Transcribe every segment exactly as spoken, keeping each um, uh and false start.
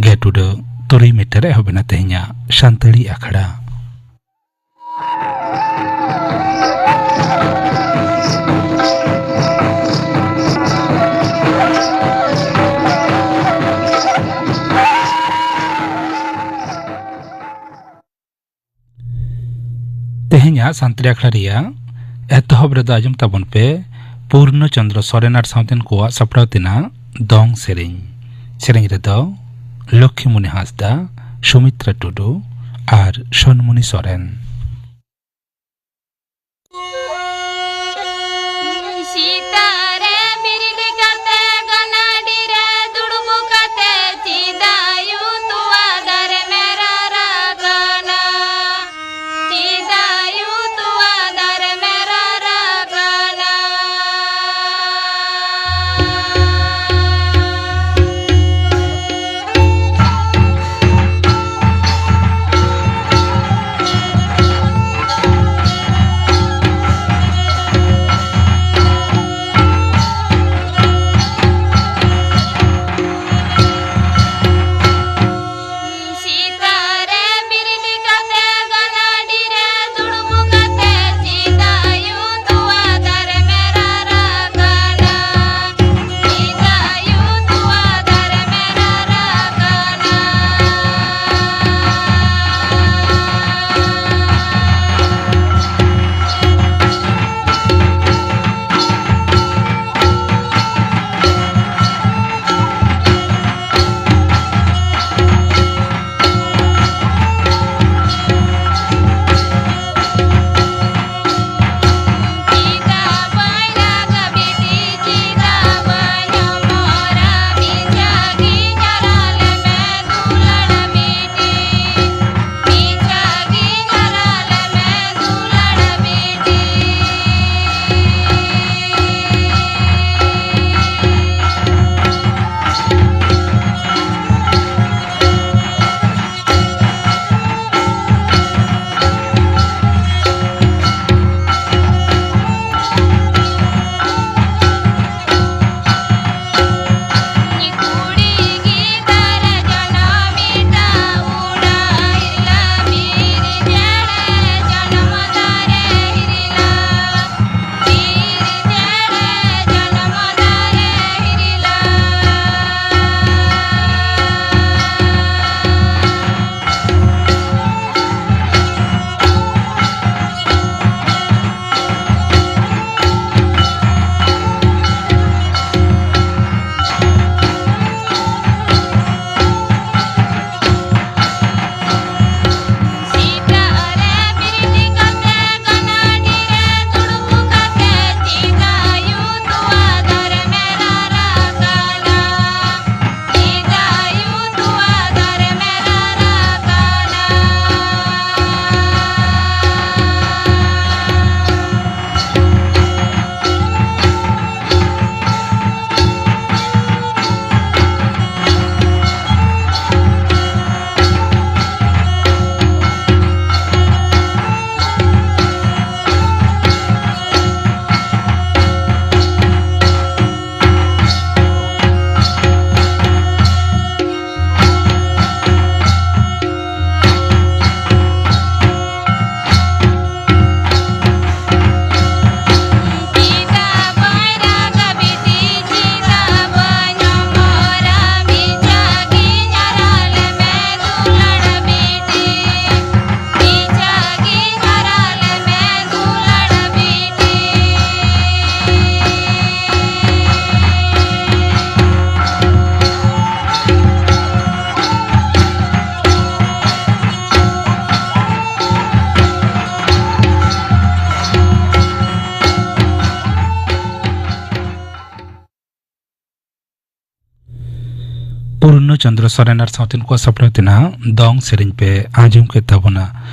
Gate ᱩᱰᱟᱹᱜ ᱛᱩᱨᱩᱭ metre ᱮᱦᱚᱵ ᱮᱱᱟ ᱛᱮᱦᱮᱧᱟᱜ ᱥᱟᱱᱛᱟᱲᱤ ᱟᱠᱷᱲᱟ᱾ ᱛᱮᱦᱮᱧᱟᱜ ᱥᱟᱱᱛᱟᱲᱤ ᱟᱠᱷᱲᱟ ᱨᱮᱭᱟᱜ ᱮᱛᱚᱦᱚᱵ ᱨᱮᱫᱚ ᱟᱸᱡᱚᱢ ᱛᱟᱵᱚᱱ ᱯᱮ ᱯᱩᱨᱱᱚ ᱪᱚᱸᱫᱽᱨᱚ ᱥᱚᱨᱮᱱ ᱟᱨ ᱥᱟᱶᱛᱮᱱ ᱠᱚᱣᱟᱜ ᱥᱟᱯᱲᱟᱣ ᱛᱮᱱᱟᱜ ᱫᱚᱝ ᱥᱮᱨᱮᱧ᱾ ᱥᱮᱨᱮᱧ ᱨᱮᱫᱚ ᱞᱚᱠᱠᱷᱤᱢᱩᱱᱤ ᱦᱟᱸᱥᱫᱟ, ᱥᱩᱢᱤᱛᱨᱟ ᱴᱩᱰᱩ ᱟᱨ ᱥᱚᱱᱢᱩᱱᱤ ᱥᱚᱨᱮᱱ᱾ ᱥᱮᱛᱟᱜ ᱨᱮ ᱵᱮᱨᱮᱫ ᱠᱟᱛᱮ ᱜᱟᱱᱟᱰᱤ ᱨᱮ ᱫᱩᱲᱩᱵ ᱠᱟᱛᱮ ᱪᱮᱫᱟᱜ ᱭᱩ ᱛᱚᱣᱟ ᱫᱟᱨᱮ ᱢᱮ ᱨᱟᱨᱟ ᱠᱟᱱᱟ? ᱪᱮᱫᱟᱜ ᱭᱩ ᱛᱚᱣᱟ ᱫᱟᱨᱮ ᱢᱮ ᱨᱟᱨᱟ ᱠᱟᱱᱟ? ᱯᱩᱨᱱᱚ ᱪᱚᱱᱫᱨᱚ ᱥᱚᱨᱮᱱ ᱟᱨ ᱥᱟᱶᱛᱮ ᱱᱩᱠᱩᱣᱟᱜ ᱥᱟᱯᱲᱟᱣ ᱛᱮᱱᱟᱜ ᱫᱚᱝ ᱥᱮᱨᱮᱧ ᱯᱮ ᱟᱸᱡᱚᱢ ᱠᱮᱫ ᱛᱟᱵᱚᱱᱟ᱾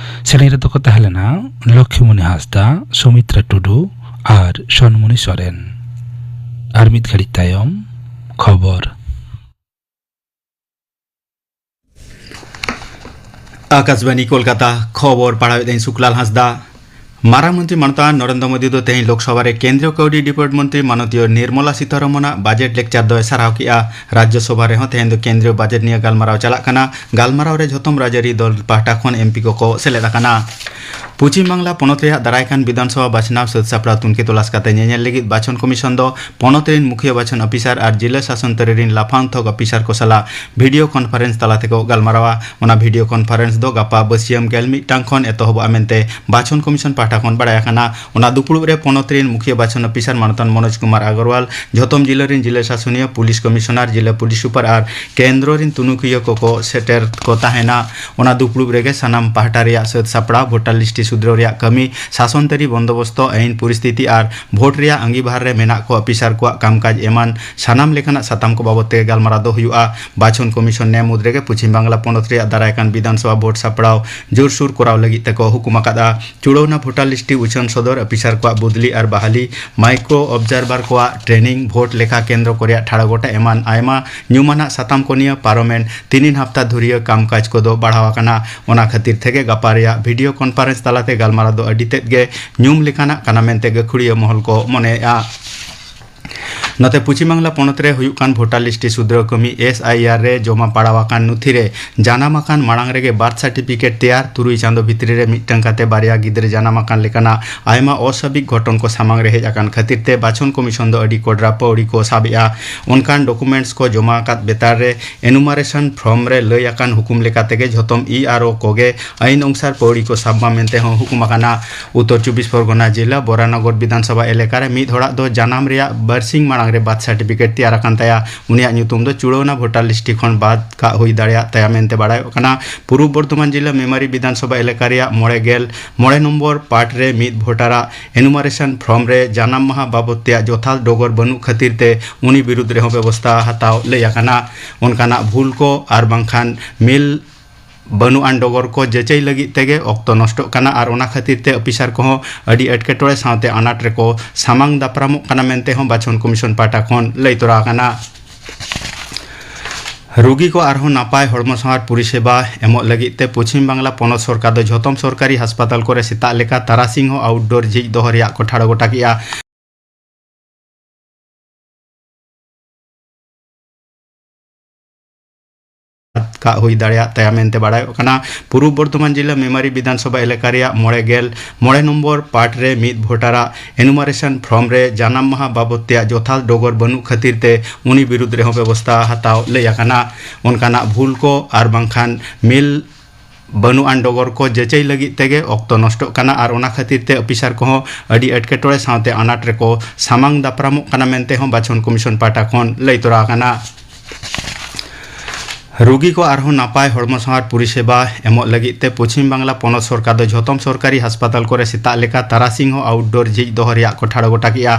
ᱥᱮᱨᱮᱧ ᱨᱮᱫᱚ ᱠᱚ ᱛᱟᱦᱮᱸ ᱞᱮᱱᱟ ᱞᱚᱠᱠᱷᱤᱢᱩᱱᱤ ᱦᱟᱸᱥᱫᱟ, ᱥᱩᱢᱤᱛᱨᱟ ᱴᱩᱰᱩ ᱟᱨ ᱥᱚᱱᱢᱩᱱᱤ ᱥᱚᱨᱮᱱ᱾ ᱟᱨ ᱢᱤᱫ ᱜᱷᱟᱹᱲᱤᱡ ᱛᱟᱭᱚᱢ ᱠᱷᱚᱵᱚᱨ᱾ ᱟᱠᱟᱥᱵᱟᱱᱤ ᱠᱳᱞᱠᱟᱛᱟ, ᱠᱷᱚᱵᱚᱨ ᱯᱟᱲᱦᱟᱣᱮᱫᱟᱹᱧ ᱥᱩᱠᱞᱟᱞ ᱦᱟᱸᱥᱫᱟ᱾ ᱢᱟᱨᱟᱝ ᱢᱚᱱᱛᱨᱤ ᱢᱟᱱᱚᱛᱟᱱ ᱱᱚᱨᱮᱱᱫᱨᱚ ᱢᱳᱫᱤ ᱫᱚ ᱛᱮᱦᱮᱧ ᱞᱳᱠᱥᱚᱵᱷᱟ ᱨᱮ ᱠᱮᱱᱫᱨᱤᱭᱚ ᱠᱟᱹᱣᱰᱤ ᱰᱤᱯᱟᱨᱴ ᱢᱚᱱᱛᱨᱤ ᱢᱟᱱᱚᱛᱤᱭᱚ ᱱᱤᱨᱢᱚᱞᱟ ᱥᱤᱛᱟᱨᱚᱢᱚᱱᱟᱜ ᱵᱟᱡᱮᱴ ᱞᱮᱠᱪᱟᱨ ᱫᱚᱭ ᱥᱟᱨᱦᱟᱣ ᱠᱮᱫᱼᱟ᱾ ᱨᱟᱡᱽᱡᱚᱥᱚᱵᱷᱟ ᱨᱮᱦᱚᱸ ᱛᱮᱦᱮᱧ ᱫᱚ ᱠᱮᱱᱫᱨᱤᱭᱚ ᱵᱟᱡᱮᱴ ᱱᱤᱭᱟᱹ ᱜᱟᱞᱢᱟᱨᱟᱣ ᱪᱟᱞᱟᱜ ᱠᱟᱱᱟ᱾ ᱜᱟᱞᱢᱟᱨᱟᱣ ᱨᱮ ᱡᱷᱚᱛᱚᱢ ᱨᱟᱡᱽᱟᱹᱨᱤ ᱫᱚᱞ ᱯᱟᱦᱴᱟ ᱠᱷᱚᱱ ᱮᱢᱯᱤ ᱠᱚᱠᱚ ᱥᱮᱞᱮᱫ ᱟᱠᱟᱱᱟ᱾ ᱯᱚᱪᱷᱤᱢ ᱵᱟᱝᱞᱟ ᱯᱚᱱᱚᱛ ᱨᱮᱭᱟᱜ ᱫᱟᱨᱟᱭ ᱠᱟᱱ ᱵᱤᱫᱷᱟᱱ ᱥᱚᱵᱷᱟ ᱵᱟᱪᱷᱱᱟᱣ ᱥᱟᱹᱛ ᱥᱟᱯᱲᱟᱣ ᱛᱩᱱᱠᱷᱤ ᱛᱚᱞᱟᱥ ᱠᱟᱛᱮ ᱧᱮᱧᱮᱞ ᱞᱟᱹᱜᱤᱫ ᱵᱟᱪᱷᱚᱱ ᱠᱚᱢᱤᱥᱚᱱ ᱫᱚ ᱯᱚᱱᱚᱛ ᱨᱮᱱ ᱢᱩᱠᱷᱤᱭᱟᱹ ᱵᱟᱪᱷᱚᱱ ᱚᱯᱷᱤᱥᱟᱨ ᱟᱨ ᱡᱤᱞᱟᱹ ᱥᱟᱥᱚᱱ ᱛᱟᱹᱨᱤ ᱨᱮᱱ ᱞᱟᱯᱷᱟᱝ ᱛᱷᱚᱠ ᱚᱯᱷᱤᱥᱟᱨ ᱠᱚ ᱥᱟᱞᱟᱜ ᱵᱷᱤᱰᱤᱭᱳ ᱠᱚᱱᱯᱷᱟᱨᱮᱱᱥ ᱛᱟᱞᱟ ᱛᱮᱠᱚ ᱜᱟᱞᱢᱟᱨᱟᱣᱟ᱾ ᱚᱱᱟ ᱵᱷᱤᱰᱤᱭᱳ ᱠᱚᱱᱯᱷᱟᱨᱮᱱᱥ ᱫᱚ ᱜᱟᱯᱟ ᱵᱟᱹᱥᱤᱭᱟᱹᱢ ᱜᱮᱞ ᱢᱤᱫ ᱴᱟᱝ ᱠᱷᱚᱱ ᱮᱛᱚᱦᱚᱵᱚᱜᱼᱟ ᱢᱮᱱᱛᱮ ᱵᱟᱪᱷᱚᱱ ᱠᱚᱢᱤᱥᱚᱱ ᱯᱟᱦᱴᱟ ᱠᱷᱚᱱ ᱵᱟᱲᱟᱭ ᱟᱠᱟᱱᱟ᱾ ᱚᱱᱟ ᱫᱩᱯᱲᱩᱵ ᱨᱮ ᱯᱚᱱᱚᱛ ᱨᱮᱱ ᱢᱩᱠᱷᱤᱭᱟᱹ ᱵᱟᱪᱷᱚᱱ ᱚᱯᱷᱤᱥᱟᱨ ᱢᱟᱱᱚᱛᱟᱱ ᱢᱚᱱᱳᱡᱽ ᱠᱩᱢᱟᱨ ᱟᱜᱚᱨᱣᱟᱞ, ᱡᱷᱚᱛᱚᱢ ᱡᱤᱞᱟᱹ ᱨᱮᱱ ᱡᱤᱞᱟᱹ ᱥᱟᱥᱚᱱᱤᱭᱟᱹ, ᱯᱩᱞᱤᱥ ᱠᱚᱢᱤᱥᱚᱱᱟᱨ, ᱡᱤᱞᱟᱹ ᱯᱩᱞᱤᱥ ᱥᱩᱯᱟᱨ ᱟᱨ ᱠᱮᱱᱫᱨᱚ ᱨᱮᱱ ᱛᱩᱱᱩᱠᱷᱤᱭᱟᱹ ᱠᱚᱠᱚ ᱥᱮᱴᱮᱨ ᱠᱚ ᱛᱟᱦᱮᱱᱟ᱾ ᱚᱱᱟ ᱫᱩᱯᱲᱩᱵ ᱨᱮᱜᱮ ᱥᱟᱱᱟᱢ ᱯᱟᱦᱴᱟ ᱨᱮᱭᱟᱜ ᱥᱟᱹᱛ ᱥᱟᱯᱲᱟᱣ, ᱵᱷᱳᱴᱟᱨ ᱞᱤᱥᱴᱤ ᱥᱩᱫᱷᱨᱟᱹᱣ ᱨᱮᱭᱟᱜ ᱠᱟᱹᱢᱤ, ᱥᱟᱥᱚᱱ ᱛᱟᱹᱨᱤ ᱵᱚᱱᱫᱳᱵᱚᱥᱛᱚ, ᱟᱹᱭᱤᱱ ᱯᱚᱨᱤᱥᱛᱷᱤᱛᱤ ᱟᱨ ᱵᱷᱳᱴ ᱨᱮᱭᱟᱜ ᱟᱸᱜᱤᱵᱷᱟᱨ ᱨᱮ ᱢᱮᱱᱟᱜ ᱠᱚ ᱚᱯᱷᱤᱥᱟᱨ ᱠᱚᱣᱟᱜ ᱠᱟᱢᱠᱟᱡᱽ ᱮᱢᱟᱱ ᱥᱟᱱᱟᱢ ᱞᱮᱠᱟᱱᱟᱜ ᱥᱟᱛᱟᱢ ᱠᱚ ᱵᱟᱵᱚᱫ ᱛᱮ ᱜᱟᱞᱢᱟᱨᱟᱣ ᱫᱚ ᱦᱩᱭᱩᱜᱼᱟ᱾ ᱵᱟᱪᱷᱚᱱ ᱠᱚᱢᱤᱥᱚᱱ ᱱᱮ ᱢᱩᱫᱽ ᱨᱮᱜᱮ ᱯᱚᱪᱷᱤᱢ ᱵᱟᱝᱞᱟ ᱯᱚᱱᱚᱛ ᱨᱮᱭᱟᱜ ᱫᱟᱨᱟᱭ ᱠᱟᱱ ᱵᱤᱫᱷᱟᱱ ᱥᱚᱵᱷᱟ ᱵᱷᱳᱴ ᱥᱟᱯᱲᱟᱣ ᱡᱳᱨᱥᱳᱨ ᱠᱚᱨᱟᱣ ᱞᱟᱹᱜᱤᱫ ᱛᱮᱠᱚ ᱦᱩᱠᱩᱢ ᱟᱠᱟᱫᱼᱟ᱾ ᱪᱩᱲᱟᱹᱣᱱᱟ ᱵᱷᱳᱴᱟᱨ ᱞᱤᱥᱴᱤ ᱩᱪᱷᱟᱹᱱ ᱥᱚᱫᱚᱨ, ᱚᱯᱷᱤᱥᱟᱨ ᱠᱚᱣᱟᱜ ᱵᱚᱫᱞᱤ ᱟᱨ ᱵᱟᱦᱟᱞᱤ, ᱢᱟᱭᱠᱨᱳ ᱚᱵᱡᱟᱨᱵᱷᱟᱨ ᱠᱚᱣᱟᱜ ᱴᱨᱮᱱᱤᱝ, ᱵᱷᱳᱴ ᱞᱮᱠᱷᱟ ᱠᱮᱱᱫᱨᱚ ᱠᱚ ᱨᱮᱭᱟᱜ ᱴᱷᱟᱲᱚ ᱜᱚᱴᱟ ᱮᱢᱟᱱ ᱟᱭᱢᱟ ᱧᱩᱢᱟᱱᱟᱜ ᱥᱟᱛᱟᱢ ᱠᱚ ᱱᱤᱭᱟᱹ ᱯᱟᱨᱚᱢᱮᱱ ᱛᱤᱱᱤᱱ ᱦᱟᱯᱛᱟ ᱫᱷᱩᱨᱤᱭᱟᱹ ᱠᱟᱢᱠᱟᱡᱽ ᱠᱚᱫᱚ ᱵᱟᱲᱦᱟᱣ ᱟᱠᱟᱱᱟ᱾ ᱚᱱᱟ ᱠᱷᱟᱹᱛᱤᱨ ᱛᱮᱜᱮ ᱜᱟᱯᱟ ᱨᱮᱭᱟᱜ ᱵᱷᱤᱰᱤᱭᱳ ᱠᱚᱱᱯᱷᱟᱨᱮᱱᱥ ᱛᱟᱞᱟᱛᱮ ᱜᱟᱞᱢᱟᱨᱟᱣ ᱫᱚ ᱟᱹᱰᱤ ᱛᱮᱫ ᱜᱮ ᱧᱩᱢ ᱞᱮᱠᱟᱱᱟᱜ ᱠᱟᱱᱟ ᱢᱮᱱᱛᱮ ᱜᱟᱹᱠᱷᱩᱲᱤᱭᱟᱹ ᱢᱚᱦᱚᱞ ᱠᱚ ᱢᱚᱱᱮᱭᱮᱫᱼᱟ᱾ ᱱᱚᱛᱮ ᱯᱚᱪᱷᱤᱢ ᱵᱟᱝᱞᱟ ᱯᱚᱱᱚᱛ ᱨᱮ ᱦᱩᱭᱩᱜ ᱠᱟᱱ ᱵᱷᱳᱴᱟᱨ ᱞᱤᱥᱴᱤ ᱥᱩᱫᱷᱨᱟᱹᱣ ᱠᱟᱹᱢᱤ, ᱮᱥ ᱟᱭ ᱟᱨ, ᱨᱮ ᱡᱚᱢᱟ ᱯᱟᱲᱟᱣ ᱟᱠᱟᱱ ᱱᱩᱛᱷᱤ ᱨᱮ ᱡᱟᱱᱟᱢ ᱟᱠᱟᱱ ᱢᱟᱲᱟᱝ ᱨᱮᱜᱮ ᱵᱟᱨᱛᱷ ᱥᱟᱨᱴᱤᱯᱷᱤᱠᱮᱴ ᱛᱮᱭᱟᱨ, ᱛᱩᱨᱩᱭ ᱪᱟᱸᱫᱚ ᱵᱷᱤᱛᱨᱤ ᱨᱮ ᱢᱤᱫᱴᱟᱝ ᱠᱟᱛᱮ ᱵᱟᱨᱭᱟ ᱜᱤᱫᱽᱨᱟᱹ ᱡᱟᱱᱟᱢ ᱟᱠᱟᱱ ᱞᱮᱠᱟᱱᱟᱜ ᱟᱭᱢᱟ ᱚᱥᱟᱵᱷᱤᱠ ᱜᱷᱚᱴᱚᱱ ᱠᱚ ᱥᱟᱢᱟᱝ ᱨᱮ ᱦᱮᱡ ᱟᱠᱟᱱ ᱠᱷᱟᱹᱛᱤᱨ ᱛᱮ ᱵᱟᱪᱷᱚᱱ ᱠᱚᱢᱤᱥᱚᱱ ᱫᱚ ᱟᱹᱰᱤ ᱠᱚᱰᱨᱟ ᱯᱟᱹᱣᱲᱤ ᱠᱚ ᱥᱟᱵ ᱮᱫᱼᱟ᱾ ᱚᱱᱠᱟᱱ ᱰᱚᱠᱩᱢᱮᱱᱴᱥ ᱠᱚ ᱡᱚᱢᱟ ᱟᱠᱟᱫ ᱵᱮᱛᱟᱨ ᱨᱮ ᱮᱱᱩᱢᱟᱨᱮᱥᱚᱱ ᱯᱷᱨᱚᱢ ᱨᱮ ᱞᱟᱹᱭ ᱟᱠᱟᱱ ᱦᱩᱠᱩᱢ ᱞᱮᱠᱟ ᱛᱮᱜᱮ ᱡᱷᱚᱛᱚᱢ ᱤ ᱟᱨ ᱳ ᱠᱚᱜᱮ ᱟᱹᱭᱤᱱ ᱚᱱᱩᱥᱟᱨ ᱯᱟᱹᱣᱲᱤ ᱠᱚ ᱥᱟᱵ ᱢᱟ ᱢᱮᱱᱛᱮ ᱦᱚᱸ ᱦᱩᱠᱩᱢ ᱟᱠᱟᱱᱟ᱾ ᱩᱛᱛᱚᱨ ᱪᱚᱵᱵᱤᱥ ᱯᱚᱨᱜᱚᱱᱟ ᱡᱤᱞᱟ ᱵᱚᱨᱟᱱᱚᱜᱚᱨ ᱵᱤᱫᱷᱟᱱ ᱥᱚᱵᱷᱟ ᱮᱞᱟᱠᱟ ᱨᱮ ᱢᱤᱫ ᱦᱚᱲᱟᱜ ᱫᱚ ᱡᱟᱱᱟᱢ ᱨᱮᱭᱟᱜ ᱵᱟᱨᱥᱤᱧ ᱢᱟᱲᱟᱝ ᱨᱮ ᱵᱟᱨᱛᱷ ᱥᱟᱨᱴᱤᱯᱷᱤᱠᱮᱴ ᱛᱮᱭᱟᱨ ᱟᱠᱟᱱ ᱛᱟᱭᱟ, ᱩᱱᱤᱭᱟᱜ ᱧᱩᱛᱩᱢ ᱫᱚ ᱪᱩᱲᱟᱹᱣᱱᱟ ᱵᱷᱳᱴᱟᱨ ᱞᱤᱥᱴ ᱠᱷᱚᱱ ᱵᱟᱫ ᱠᱟᱜ ᱦᱩᱭ ᱫᱟᱲᱮᱭᱟᱜ ᱛᱟᱭᱟ ᱢᱮᱱᱛᱮ ᱵᱟᱲᱟᱭᱚᱜ ᱠᱟᱱᱟ᱾ ᱯᱩᱨᱩᱵ ᱵᱚᱨᱫᱷᱚᱢᱟᱱ ᱡᱤᱞᱟ ᱢᱮᱢᱟᱨᱤ ᱵᱤᱫᱷᱟᱱᱥᱚᱵᱷᱟ ᱮᱞᱟᱠᱟ ᱨᱮᱭᱟᱜ ᱢᱚᱬᱮ ᱜᱮᱞ ᱢᱚᱬᱮ ᱱᱚᱢᱵᱚᱨ ᱯᱟᱨᱴ ᱨᱮ ᱢᱤᱫ ᱵᱷᱳᱴᱟᱨᱟᱜ ᱮᱱᱩᱢᱟᱨᱮᱥᱚᱱ ᱯᱷᱨᱚᱢ ᱨᱮ ᱡᱟᱱᱟᱢ ᱢᱟᱦᱟ ᱵᱟᱵᱚᱫ ᱛᱮᱭᱟᱜ ᱡᱚᱛᱷᱟᱛ ᱰᱚᱜᱚᱨ ᱵᱟᱹᱱᱩᱜ ᱠᱷᱟᱹᱛᱤᱨ ᱛᱮ ᱩᱱᱤ ᱵᱤᱨᱩᱫᱽ ᱨᱮᱦᱚᱸ ᱵᱮᱵᱚᱥᱛᱷᱟ ᱦᱟᱛᱟᱣ ᱞᱟᱹᱭ ᱟᱠᱟᱱᱟ᱾ ᱚᱱᱠᱟᱱᱟᱜ ᱵᱷᱩᱞ ᱠᱚ ᱟᱨ ᱵᱟᱝᱠᱷᱟᱱ ᱢᱤᱞ ᱵᱟᱹᱱᱩᱜ ᱟᱱ ᱰᱚᱜᱚᱨ ᱠᱚ ᱡᱟᱹᱪᱟᱹᱭ ᱞᱟᱹᱜᱤᱫ ᱛᱮᱜᱮ ᱚᱠᱛᱚ ᱱᱚᱥᱴᱚᱜ ᱠᱟᱱᱟ ᱟᱨ ᱚᱱᱟ ᱠᱷᱟᱹᱛᱤᱨ ᱛᱮ ᱚᱯᱷᱤᱥᱟᱨ ᱠᱚᱦᱚᱸ ᱟᱹᱰᱤ ᱮᱴᱠᱮᱴᱚᱬᱮ ᱥᱟᱶᱛᱮ ᱟᱱᱟᱴ ᱨᱮᱠᱚ ᱥᱟᱢᱟᱝ ᱫᱟᱯᱨᱟᱢᱚᱜ ᱠᱟᱱᱟ ᱢᱮᱱᱛᱮ ᱦᱚᱸ ᱵᱟᱪᱷᱚᱱ ᱠᱚᱢᱤᱥᱚᱱ ᱯᱟᱦᱴᱟ ᱠᱷᱚᱱ ᱞᱟᱹᱭ ᱛᱚᱨᱟ ᱟᱠᱟᱱᱟ᱾ ᱨᱩᱜᱤ ᱠᱚ ᱟᱨᱦᱚᱸ ᱱᱟᱯᱟᱭ ᱦᱚᱲᱢᱚ ᱥᱟᱶᱟᱨ ᱯᱚᱨᱤᱥᱮᱵᱟ ᱮᱢᱚᱜ ᱞᱟᱹᱜᱤᱫ ᱛᱮ ᱯᱚᱪᱷᱤᱢ ᱵᱟᱝᱞᱟ ᱯᱚᱱᱚᱛ ᱥᱚᱨᱠᱟᱨ ᱫᱚ ᱡᱷᱚᱛᱚᱢ ᱥᱚᱨᱠᱟᱨᱤ ᱦᱟᱥᱯᱟᱛᱟᱞ ᱠᱚᱨᱮ ᱥᱮᱛᱟᱜ ᱞᱮᱠᱟ ᱛᱟᱨᱟᱥᱤᱧ ᱦᱚᱸ ᱟᱣᱩᱴᱰᱳᱨ ᱡᱷᱤᱡ ᱫᱚᱦᱚ ᱨᱮᱭᱟᱜ ᱠᱚ ᱴᱷᱟᱲᱚ ᱜᱚᱴᱟ ᱠᱮᱫᱼᱟ᱾ ᱠᱟᱜ ᱦᱩᱭ ᱫᱟᱲᱮᱭᱟᱜ ᱛᱟᱭᱟ ᱢᱮᱱᱛᱮ ᱵᱟᱲᱟᱭᱚᱜ ᱠᱟᱱᱟ᱾ ᱯᱩᱨᱩᱵ ᱵᱚᱨᱫᱷᱚᱢᱟᱱ ᱡᱤᱞᱟ ᱢᱮᱢᱟᱨᱤ ᱵᱤᱫᱷᱟᱱᱥᱚᱵᱷᱟ ᱮᱞᱟᱠᱟ ᱨᱮᱭᱟᱜ ᱢᱚᱬᱮ ᱜᱮᱞ ᱢᱚᱬᱮ ᱱᱚᱢᱵᱚᱨ ᱯᱟᱨᱴ ᱨᱮ ᱢᱤᱫ ᱵᱷᱳᱴᱟᱨᱟᱜ ᱮᱱᱩᱢᱟᱨᱮᱥᱚᱱ ᱯᱷᱨᱚᱢ ᱨᱮ ᱡᱟᱱᱟᱢ ᱢᱟᱦᱟ ᱵᱟᱵᱚᱫ ᱛᱮᱭᱟᱜ ᱡᱚᱛᱷᱟᱛ ᱰᱚᱜᱚᱨ ᱵᱟᱹᱱᱩᱜ ᱠᱷᱟᱹᱛᱤᱨ ᱛᱮ ᱩᱱᱤ ᱵᱤᱨᱩᱫᱽ ᱨᱮᱦᱚᱸ ᱵᱮᱵᱚᱥᱛᱷᱟ ᱦᱟᱛᱟᱣ ᱞᱟᱹᱭ ᱟᱠᱟᱱᱟ᱾ ᱚᱱᱠᱟᱱᱟᱜ ᱵᱷᱩᱞ ᱠᱚ ᱟᱨ ᱵᱟᱝᱠᱷᱟᱱ ᱢᱤᱞ ᱵᱟᱹᱱᱩᱜ ᱟᱱ ᱰᱚᱜᱚᱨ ᱠᱚ ᱡᱟᱹᱪᱟᱹᱭ ᱞᱟᱹᱜᱤᱫ ᱛᱮᱜᱮ ᱚᱠᱛᱚ ᱱᱚᱥᱴᱚᱜ ᱠᱟᱱᱟ ᱟᱨ ᱚᱱᱟ ᱠᱷᱟᱹᱛᱤᱨ ᱛᱮ ᱚᱯᱷᱤᱥᱟᱨ ᱠᱚᱦᱚᱸ ᱟᱹᱰᱤ ᱮᱴᱠᱮᱴᱚᱬᱮ ᱥᱟᱶᱛᱮ ᱟᱱᱟᱴ ᱨᱮᱠᱚ ᱥᱟᱢᱟᱝ ᱫᱟᱯᱨᱟᱢᱚᱜ ᱠᱟᱱᱟ ᱢᱮᱱᱛᱮ ᱦᱚᱸ ᱵᱟᱪᱷᱚᱱ ᱠᱚᱢᱤᱥᱚᱱ ᱯᱟᱦᱴᱟ ᱠᱷᱚᱱ ᱞᱟᱹᱭ ᱛᱚᱨᱟ ᱟᱠᱟᱱᱟ᱾ ᱨᱩᱜᱤ ᱠᱚ ᱟᱨᱦᱚᱸ ᱱᱟᱯᱟᱭ ᱦᱚᱲᱢᱚ ᱥᱟᱶᱟᱨ ᱯᱚᱨᱤᱥᱮᱵᱟ ᱮᱢᱚᱜ ᱞᱟᱹᱜᱤᱫ ᱛᱮ ᱯᱚᱪᱷᱤᱢ ᱵᱟᱝᱞᱟ ᱯᱚᱱᱚᱛ ᱥᱚᱨᱠᱟᱨ ᱫᱚ ᱡᱷᱚᱛᱚᱢ ᱥᱚᱨᱠᱟᱨᱤ ᱦᱟᱥᱯᱟᱛᱟᱞ ᱠᱚᱨᱮ ᱥᱮᱛᱟᱜ ᱞᱮᱠᱟ ᱛᱟᱨᱟᱥᱤᱧ ᱦᱚᱸ ᱟᱣᱩᱴᱰᱳᱨ ᱡᱷᱤᱡ ᱫᱚᱦᱚ ᱨᱮᱭᱟᱜ ᱠᱚ ᱴᱷᱟᱲᱚ ᱜᱚᱴᱟ ᱠᱮᱫᱼᱟ᱾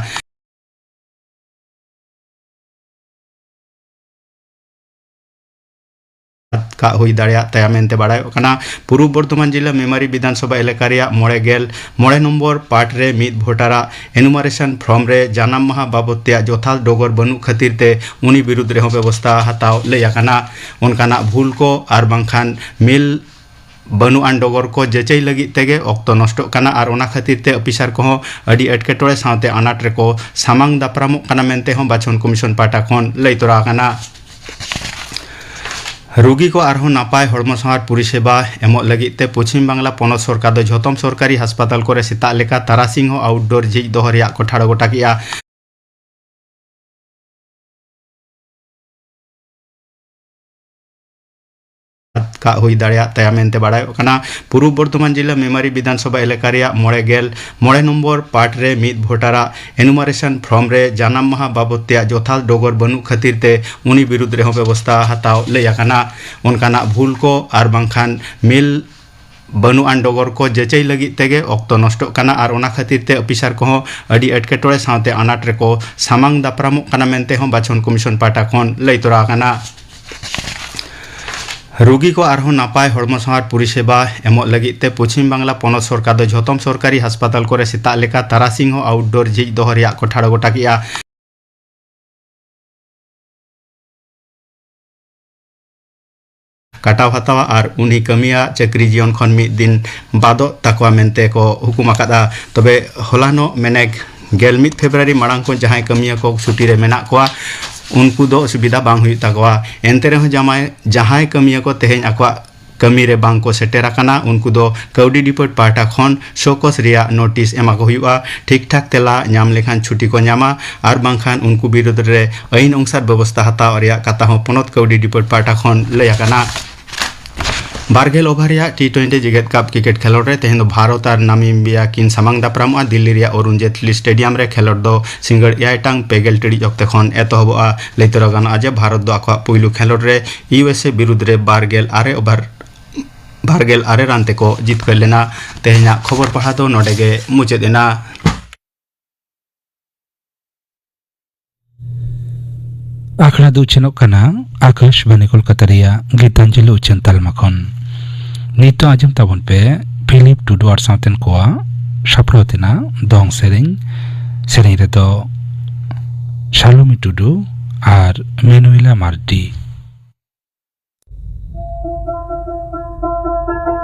ᱠᱟᱜ ᱦᱩᱭ ᱫᱟᱲᱮᱭᱟᱜ ᱛᱟᱭᱟ ᱢᱮᱱᱛᱮ ᱵᱟᱲᱟᱭᱚᱜ ᱠᱟᱱᱟ᱾ ᱯᱩᱨᱩᱵ ᱵᱚᱨᱫᱷᱚᱢᱟᱱ ᱡᱤᱞᱟ ᱢᱮᱢᱟᱨᱤ ᱵᱤᱫᱷᱟᱱᱥᱚᱵᱷᱟ ᱮᱞᱟᱠᱟ ᱨᱮᱭᱟᱜ ᱢᱚᱬᱮ ᱜᱮᱞ ᱢᱚᱬᱮ ᱱᱚᱢᱵᱚᱨ ᱯᱟᱨᱴ ᱨᱮ ᱢᱤᱫ ᱵᱷᱳᱴᱟᱨᱟᱜ ᱮᱱᱩᱢᱟᱨᱮᱥᱚᱱ ᱯᱷᱨᱚᱢ ᱨᱮ ᱡᱟᱱᱟᱢ ᱢᱟᱦᱟ ᱵᱟᱵᱚᱫ ᱛᱮᱭᱟᱜ ᱡᱚᱛᱷᱟᱛ ᱰᱚᱜᱚᱨ ᱵᱟᱹᱱᱩᱜ ᱠᱷᱟᱹᱛᱤᱨ ᱛᱮ ᱩᱱᱤ ᱵᱤᱨᱩᱫᱽ ᱨᱮᱦᱚᱸ ᱵᱮᱵᱚᱥᱛᱷᱟ ᱦᱟᱛᱟᱣ ᱞᱟᱹᱭ ᱟᱠᱟᱱᱟ᱾ ᱚᱱᱠᱟᱱᱟᱜ ᱵᱷᱩᱞ ᱠᱚ ᱟᱨ ᱵᱟᱝᱠᱷᱟᱱ ᱢᱤᱞ ᱵᱟᱹᱱᱩᱜ ᱟᱱ ᱰᱚᱜᱚᱨ ᱠᱚ ᱡᱟᱹᱪᱟᱹᱭ ᱞᱟᱹᱜᱤᱫ ᱛᱮᱜᱮ ᱚᱠᱛᱚ ᱱᱚᱥᱴᱚᱜ ᱠᱟᱱᱟ ᱟᱨ ᱚᱱᱟ ᱠᱷᱟᱹᱛᱤᱨ ᱛᱮ ᱚᱯᱷᱤᱥᱟᱨ ᱠᱚᱦᱚᱸ ᱟᱹᱰᱤ ᱮᱴᱠᱮᱴᱚᱬᱮ ᱥᱟᱶᱛᱮ ᱟᱱᱟᱴ ᱨᱮᱠᱚ ᱥᱟᱢᱟᱝ ᱫᱟᱯᱨᱟᱢᱚᱜ ᱠᱟᱱᱟ ᱢᱮᱱᱛᱮ ᱦᱚᱸ ᱵᱟᱪᱷᱚᱱ ᱠᱚᱢᱤᱥᱚᱱ ᱯᱟᱦᱴᱟ ᱠᱷᱚᱱ ᱞᱟᱹᱭ ᱛᱚᱨᱟ ᱟᱠᱟᱱᱟ᱾ ᱨᱩᱜᱤ ᱠᱚ ᱟᱨᱦᱚᱸ ᱱᱟᱯᱟᱭ ᱦᱚᱲᱢᱚ ᱥᱟᱶᱟᱨ ᱯᱚᱨᱤᱥᱮᱵᱟ ᱮᱢᱚᱜ ᱞᱟᱹᱜᱤᱫ ᱛᱮ ᱯᱚᱪᱷᱤᱢ ᱵᱟᱝᱞᱟ ᱯᱚᱱᱚᱛ ᱥᱚᱨᱠᱟᱨ ᱫᱚ ᱡᱷᱚᱛᱚᱢ ᱥᱚᱨᱠᱟᱨᱤ ᱦᱟᱥᱯᱟᱛᱟᱞ ᱠᱚᱨᱮ ᱥᱮᱛᱟᱜ ᱞᱮᱠᱟ ᱛᱟᱨᱟᱥᱤᱧ ᱦᱚᱸ ᱟᱣᱩᱴᱰᱳᱨ ᱡᱷᱤᱡ ᱫᱚᱦᱚ ᱨᱮᱭᱟᱜ ᱠᱚ ᱴᱷᱟᱲᱚ ᱜᱚᱴᱟ ᱠᱮᱫᱼᱟ᱾ ᱠᱟᱜ ᱦᱩᱭ ᱫᱟᱲᱮᱭᱟᱜ ᱛᱟᱭᱟ ᱢᱮᱱᱛᱮ ᱵᱟᱲᱟᱭᱚᱜ ᱠᱟᱱᱟ᱾ ᱯᱩᱨᱩᱵ ᱵᱚᱨᱫᱷᱚᱢᱟᱱ ᱡᱤᱞᱟ ᱢᱮᱢᱟᱨᱤ ᱵᱤᱫᱷᱟᱱ ᱥᱚᱵᱷᱟ ᱮᱞᱟᱠᱟ ᱨᱮᱭᱟᱜ ᱢᱚᱬᱮ ᱜᱮᱞ ᱢᱚᱬᱮ ᱱᱚᱢᱵᱚᱨ ᱯᱟᱴ ᱨᱮ ᱢᱤᱫ ᱵᱷᱳᱴᱟᱨᱟᱜ ᱮᱱᱩᱢᱟᱨᱮᱥᱚᱱ ᱯᱷᱨᱚᱢ ᱨᱮ ᱡᱟᱱᱟᱢ ᱢᱟᱦᱟ ᱵᱟᱵᱚᱫ ᱛᱮᱭᱟᱜ ᱡᱚᱛᱷᱟᱛ ᱰᱚᱜᱚᱨ ᱵᱟᱹᱱᱩᱜ ᱠᱷᱟᱹᱛᱤᱨ ᱛᱮ ᱩᱱᱤ ᱵᱤᱨᱩᱫᱽ ᱨᱮᱦᱚᱸ ᱵᱮᱵᱚᱥᱛᱷᱟ ᱦᱟᱛᱟᱣ ᱞᱟᱹᱭ ᱟᱠᱟᱱᱟ᱾ ᱚᱱᱠᱟᱱᱟᱜ ᱵᱷᱩᱞ ᱠᱚ ᱟᱨ ᱵᱟᱝᱠᱷᱟᱱ ᱢᱤᱞ ᱵᱟᱹᱱᱩᱜ ᱟᱱ ᱰᱚᱜᱚᱨ ᱠᱚ ᱡᱟᱹᱪᱟᱹᱭ ᱞᱟᱹᱜᱤᱫ ᱛᱮᱜᱮ ᱚᱠᱛᱚ ᱱᱚᱥᱴᱚᱜ ᱠᱟᱱᱟ ᱟᱨ ᱚᱱᱟ ᱠᱷᱟᱹᱛᱤᱨ ᱛᱮ ᱚᱯᱷᱤᱥᱟᱨ ᱠᱚᱦᱚᱸ ᱟᱹᱰᱤ ᱮᱴᱠᱮᱴᱚᱬᱮ ᱥᱟᱶᱛᱮ ᱟᱱᱟᱴ ᱨᱮᱠᱚ ᱥᱟᱢᱟᱝ ᱫᱟᱯᱨᱟᱢᱚᱜ ᱠᱟᱱᱟ ᱢᱮᱱᱛᱮ ᱦᱚᱸ ᱵᱟᱪᱷᱚᱱ ᱠᱚᱢᱤᱥᱚᱱ ᱯᱟᱦᱴᱟ ᱠᱷᱚᱱ ᱞᱟᱹᱭ ᱛᱚᱨᱟ ᱟᱠᱟᱱᱟ᱾ ᱨᱩᱜᱤ ᱠᱚ ᱟᱨᱦᱚᱸ ᱱᱟᱯᱟᱭ ᱦᱚᱲᱢᱚ ᱥᱟᱶᱟᱨ ᱯᱚᱨᱤᱥᱮᱵᱟ ᱮᱢᱚᱜ ᱞᱟᱹᱜᱤᱫ ᱛᱮ ᱯᱚᱪᱷᱤᱢ ᱵᱟᱝᱞᱟ ᱯᱚᱱᱚᱛ ᱥᱚᱨᱠᱟᱨ ᱫᱚ ᱡᱷᱚᱛᱚᱢ ᱥᱚᱨᱠᱟᱨᱤ ᱦᱟᱥᱯᱟᱛᱟᱞ ᱠᱚᱨᱮ ᱥᱮᱛᱟᱜ ᱞᱮᱠᱟ ᱛᱟᱨᱟᱥᱤᱧ ᱦᱚᱸ ᱟᱣᱩᱴᱰᱳᱨ ᱡᱷᱤᱡ ᱫᱚᱦᱚ ᱨᱮᱭᱟᱜ ᱠᱚ ᱴᱷᱟᱲᱚ ᱜᱚᱴᱟ ᱠᱮᱫᱼᱟ᱾ ᱠᱟᱴᱟᱣ ᱦᱟᱛᱟᱣᱟ ᱟᱨ ᱩᱱᱤ ᱠᱟᱹᱢᱤᱭᱟᱜ ᱪᱟᱹᱠᱨᱤ ᱡᱤᱭᱚᱱ ᱠᱷᱚᱱ ᱢᱤᱫ ᱫᱤᱱ ᱵᱟᱫᱚᱜ ᱛᱟᱠᱚᱣᱟ ᱢᱮᱱᱛᱮ ᱠᱚ ᱦᱩᱠᱩᱢ ᱟᱠᱟᱫᱼᱟ᱾ ᱛᱚᱵᱮ ᱦᱚᱞᱟᱱᱚᱜ ᱢᱮᱱᱮᱠ ᱜᱮᱞ ᱢᱤᱫ ᱯᱷᱮᱵᱽᱨᱩᱣᱟᱨᱤ ᱢᱟᱲᱟᱝ ᱠᱷᱚᱱ ᱡᱟᱦᱟᱸᱭ ᱠᱟᱹᱢᱤᱭᱟᱹ ᱠᱚ ᱪᱷᱩᱴᱤ ᱨᱮ ᱢᱮᱱᱟᱜ ᱠᱚᱣᱟ, ᱩᱱᱠᱩ ᱫᱚ ᱚᱥᱩᱵᱤᱫᱷᱟ ᱵᱟᱝ ᱦᱩᱭᱩᱜ ᱛᱟᱠᱚᱣᱟ᱾ ᱮᱱᱛᱮ ᱨᱮᱦᱚᱸ ᱡᱟᱢᱟᱭ-, ᱡᱟᱦᱟᱸᱭ ᱠᱟᱹᱢᱤᱭᱟᱹ ᱠᱚ ᱛᱮᱦᱮᱧ ᱟᱠᱚᱣᱟᱜ ᱠᱟᱹᱢᱤ ᱨᱮ ᱵᱟᱝ ᱠᱚ ᱥᱮᱴᱮᱨ ᱟᱠᱟᱱᱟ, ᱩᱱᱠᱩ ᱫᱚ ᱠᱟᱹᱣᱰᱤ ᱰᱤᱯᱟᱨᱴ ᱯᱟᱦᱴᱟ ᱠᱷᱚᱱ ᱥᱳᱠᱚᱥ ᱨᱮᱭᱟᱜ ᱱᱳᱴᱤᱥ ᱮᱢᱟ ᱠᱚ ᱦᱩᱭᱩᱜᱼᱟ᱾ ᱴᱷᱤᱠ ᱴᱷᱟᱠ ᱛᱮᱞᱟ ᱧᱟᱢ ᱞᱮᱠᱷᱟᱱ ᱪᱷᱩᱴᱤ ᱠᱚ ᱧᱟᱢᱟ, ᱟᱨ ᱵᱟᱝᱠᱷᱟᱱ ᱩᱱᱠᱩ ᱵᱤᱨᱩᱫᱽ ᱨᱮ ᱟᱹᱭᱤᱱ ᱚᱱᱩᱥᱟᱨ ᱵᱮᱵᱚᱥᱛᱷᱟ ᱦᱟᱛᱟᱣ ᱨᱮᱭᱟᱜ ᱠᱟᱛᱷᱟ ᱦᱚᱸ ᱯᱚᱱᱚᱛ ᱠᱟᱹᱣᱰᱤ ᱰᱤᱯᱟᱨᱴ ᱯᱟᱦᱴᱟ ᱠᱷᱚᱱ ᱞᱟᱹᱭ ᱟᱠᱟᱱᱟ᱾ ᱵᱟᱨ ᱜᱮᱞ ᱳᱵᱷᱟᱨ ᱨᱮᱭᱟᱜ ᱴᱤ ᱴᱩᱭᱮᱱᱴᱤ ᱡᱮᱜᱮᱛ ᱠᱟᱯ ᱠᱨᱤᱠᱮᱴ ᱠᱷᱮᱞᱳᱰ ᱨᱮ ᱛᱮᱦᱮᱧ ᱫᱚ ᱵᱷᱟᱨᱚᱛ ᱟᱨ ᱱᱟᱢᱤᱵᱤᱭᱟ ᱠᱤᱱ ᱥᱟᱢᱟᱝ ᱫᱟᱯᱨᱟᱢᱚᱜᱼᱟ᱾ ᱫᱤᱞᱞᱤ ᱨᱮᱭᱟᱜ ᱚᱨᱩᱱ ᱡᱮᱴᱞᱤ ᱥᱴᱮᱰᱤᱭᱟᱢ ᱨᱮ ᱠᱷᱮᱞᱳᱰ ᱫᱚ ᱥᱤᱸᱜᱟᱹᱲ ᱮᱭᱟᱭ ᱴᱟᱲᱟᱝ ᱯᱮ ᱜᱮᱞ ᱴᱤᱲᱤᱡ ᱚᱠᱛᱮ ᱠᱷᱚᱱ ᱮᱛᱚᱦᱚᱵᱚᱜᱼᱟ᱾ ᱞᱟᱹᱭ ᱛᱚᱨᱟ ᱜᱟᱱᱚᱜᱼᱟ ᱡᱮ ᱵᱷᱟᱨᱚᱛ ᱫᱚ ᱟᱠᱚᱣᱟᱜ ᱯᱩᱭᱞᱩ ᱠᱷᱮᱞᱳᱰ ᱨᱮ ᱤᱭᱩ ᱮᱥ ᱮ ᱵᱤᱨᱩᱫᱽ ᱨᱮ ᱵᱟᱨ ᱜᱮᱞ ᱟᱨᱮ ᱳᱵᱷᱟᱨ, ᱵᱟᱨ ᱜᱮᱞ ᱟᱨᱮ ᱨᱟᱱ ᱛᱮᱠᱚ ᱡᱤᱛᱠᱟᱹᱨ ᱞᱮᱱᱟ᱾ ᱛᱮᱦᱮᱧᱟᱜ ᱠᱷᱚᱵᱚᱨ ᱯᱟᱲᱦᱟᱣ ᱫᱚ ᱱᱚᱰᱮ ᱜᱮ ᱢᱩᱪᱟᱹᱫ ᱮᱱᱟ᱾ ᱟᱠᱷᱲᱟ ᱫᱚ ᱩᱪᱷᱟᱹᱱᱚᱜ ᱠᱟᱱᱟ ᱟᱠᱟᱥᱵᱟᱱᱤ ᱠᱳᱞᱠᱟᱛᱟ ᱨᱮᱭᱟᱜ ᱜᱤᱛᱟᱧᱡᱚᱞᱤ ᱩᱪᱷᱟᱹᱱ ᱛᱟᱞᱢᱟ ᱠᱷᱚᱱ᱾ ᱱᱤᱛᱚᱜ ᱟᱸᱡᱚᱢ ᱛᱟᱵᱚᱱ ᱯᱮ ᱯᱷᱤᱞᱤᱯ ᱴᱩᱰᱩ ᱟᱨ ᱥᱟᱶᱛᱮᱱ ᱠᱚᱣᱟᱜ ᱥᱟᱯᱲᱟᱣ ᱛᱮᱱᱟᱜ ᱫᱚᱝ ᱥᱮᱨᱮᱧ᱾ ᱥᱮᱨᱮᱧ ᱨᱮᱫᱚ ᱥᱟᱞᱚᱢᱤ ᱴᱩᱰᱩ ᱟᱨ ᱢᱮᱱᱩᱭᱮᱞᱟ ᱢᱟᱨᱰᱤ᱾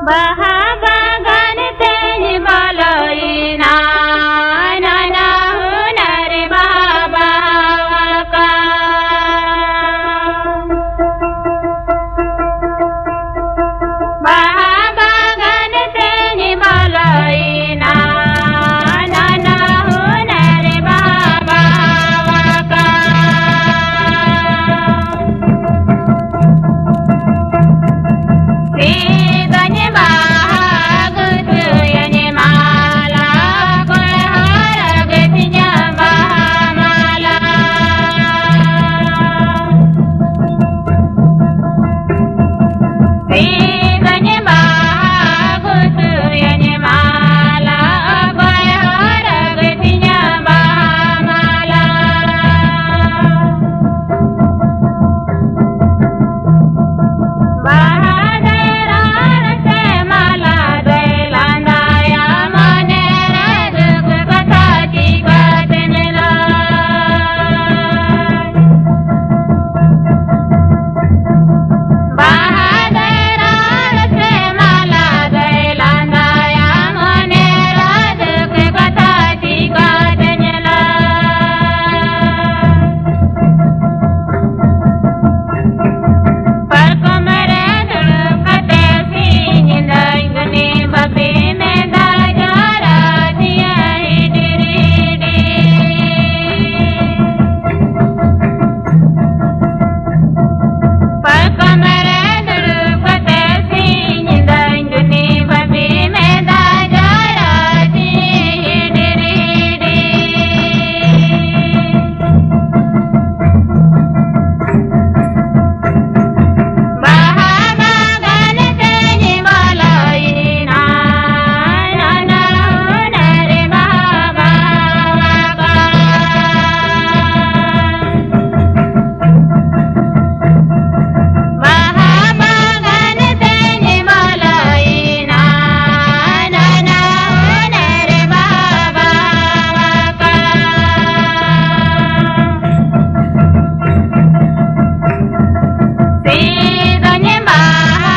ᱵᱟᱦᱟ ᱵᱟᱜᱟᱱ ᱛᱮᱧ ᱵᱚᱞᱚᱭᱮᱱᱟ, ᱱᱟᱱᱟ ᱦᱩᱱᱟᱹᱨ ᱵᱟᱦᱟ ᱵᱟᱦᱟ ᱟᱠᱟᱱ᱾ ᱵᱟᱦᱟ ᱵᱟᱜᱟᱱ ᱛᱮᱧ ᱵᱚᱞᱚᱭᱮᱱᱟ, ᱱᱟᱱᱟ ᱦᱩᱱᱟᱹᱨ ᱵᱟᱦᱟ ᱵᱟᱦᱟ ᱟᱠᱟᱱ᱾ ᱵᱟᱦᱟ ᱫᱚᱭ ᱨᱚᱲ ᱥᱮ ᱢᱟᱞᱟ ᱫᱚᱭ ᱞᱟᱸᱫᱟᱭᱟ, ᱢᱚᱱᱮ ᱨᱮ ᱫᱩᱠ ᱠᱟᱛᱷᱟ ᱪᱤᱠᱟᱹᱛᱮᱢ ᱞᱟᱹᱭᱟ? ᱵᱟᱦᱟ ᱫᱚᱭ ᱨᱚᱲ ᱥᱮ ᱢᱟᱞᱟ ᱫᱚᱭ ᱞᱟᱸᱫᱟᱭᱟ, ᱢᱚᱱᱮ ᱨᱮ ᱫᱩᱠ ᱠᱟᱛᱷᱟ ᱪᱤᱠᱟᱹᱛᱮᱢ ᱞᱟᱹᱭᱟ? ᱯᱟᱨᱠᱚᱢ ᱨᱮ ᱫᱩᱲᱩᱵ ᱠᱟᱛᱮ ᱥᱤᱧ ᱧᱤᱫᱟᱹᱧ ᱜᱩᱱᱤ ᱵᱷᱟᱹᱵᱤ ᱢᱮᱫ ᱫᱟᱜ ᱡᱚᱨᱚ ᱛᱤᱧᱟᱹ ᱦᱤᱰᱤᱨ ᱦᱤᱰᱤᱨ᱾ ᱯᱟᱨᱠᱚᱢ ᱨᱮ ᱫᱩᱲᱩᱵ ᱠᱟᱛᱮ ᱥᱤᱧ ᱧᱤᱫᱟᱹᱧ ᱜᱩᱱᱤ ᱵᱷᱟᱹᱵᱤ ᱢᱮᱫ ᱫᱟᱜ ᱡᱚᱨᱚ ᱛᱤᱧᱟᱹ ᱦᱤᱰᱤᱨ ᱦᱤᱰᱤᱨ᱾ ᱵᱟᱦᱟ ᱵᱟᱜᱟᱱ ᱛᱮᱧ ᱵᱚᱞᱚᱭᱮᱱᱟ, ᱱᱟᱱᱟ ᱦᱩᱱᱟᱹᱨ ᱵᱟᱦᱟ ᱵᱟᱜᱟᱱ᱾ ᱵᱟᱦᱟ ᱵᱟᱜᱟᱱ ᱛᱮᱧ ᱵᱚᱞᱚᱭᱮᱱᱟ, ᱱᱟᱱᱟ ᱦᱩᱱᱟᱹᱨ ᱵᱟᱦᱟ ᱵᱟᱜᱟᱱ᱾ ᱥᱤᱫᱚᱧ ᱵᱟᱦᱟ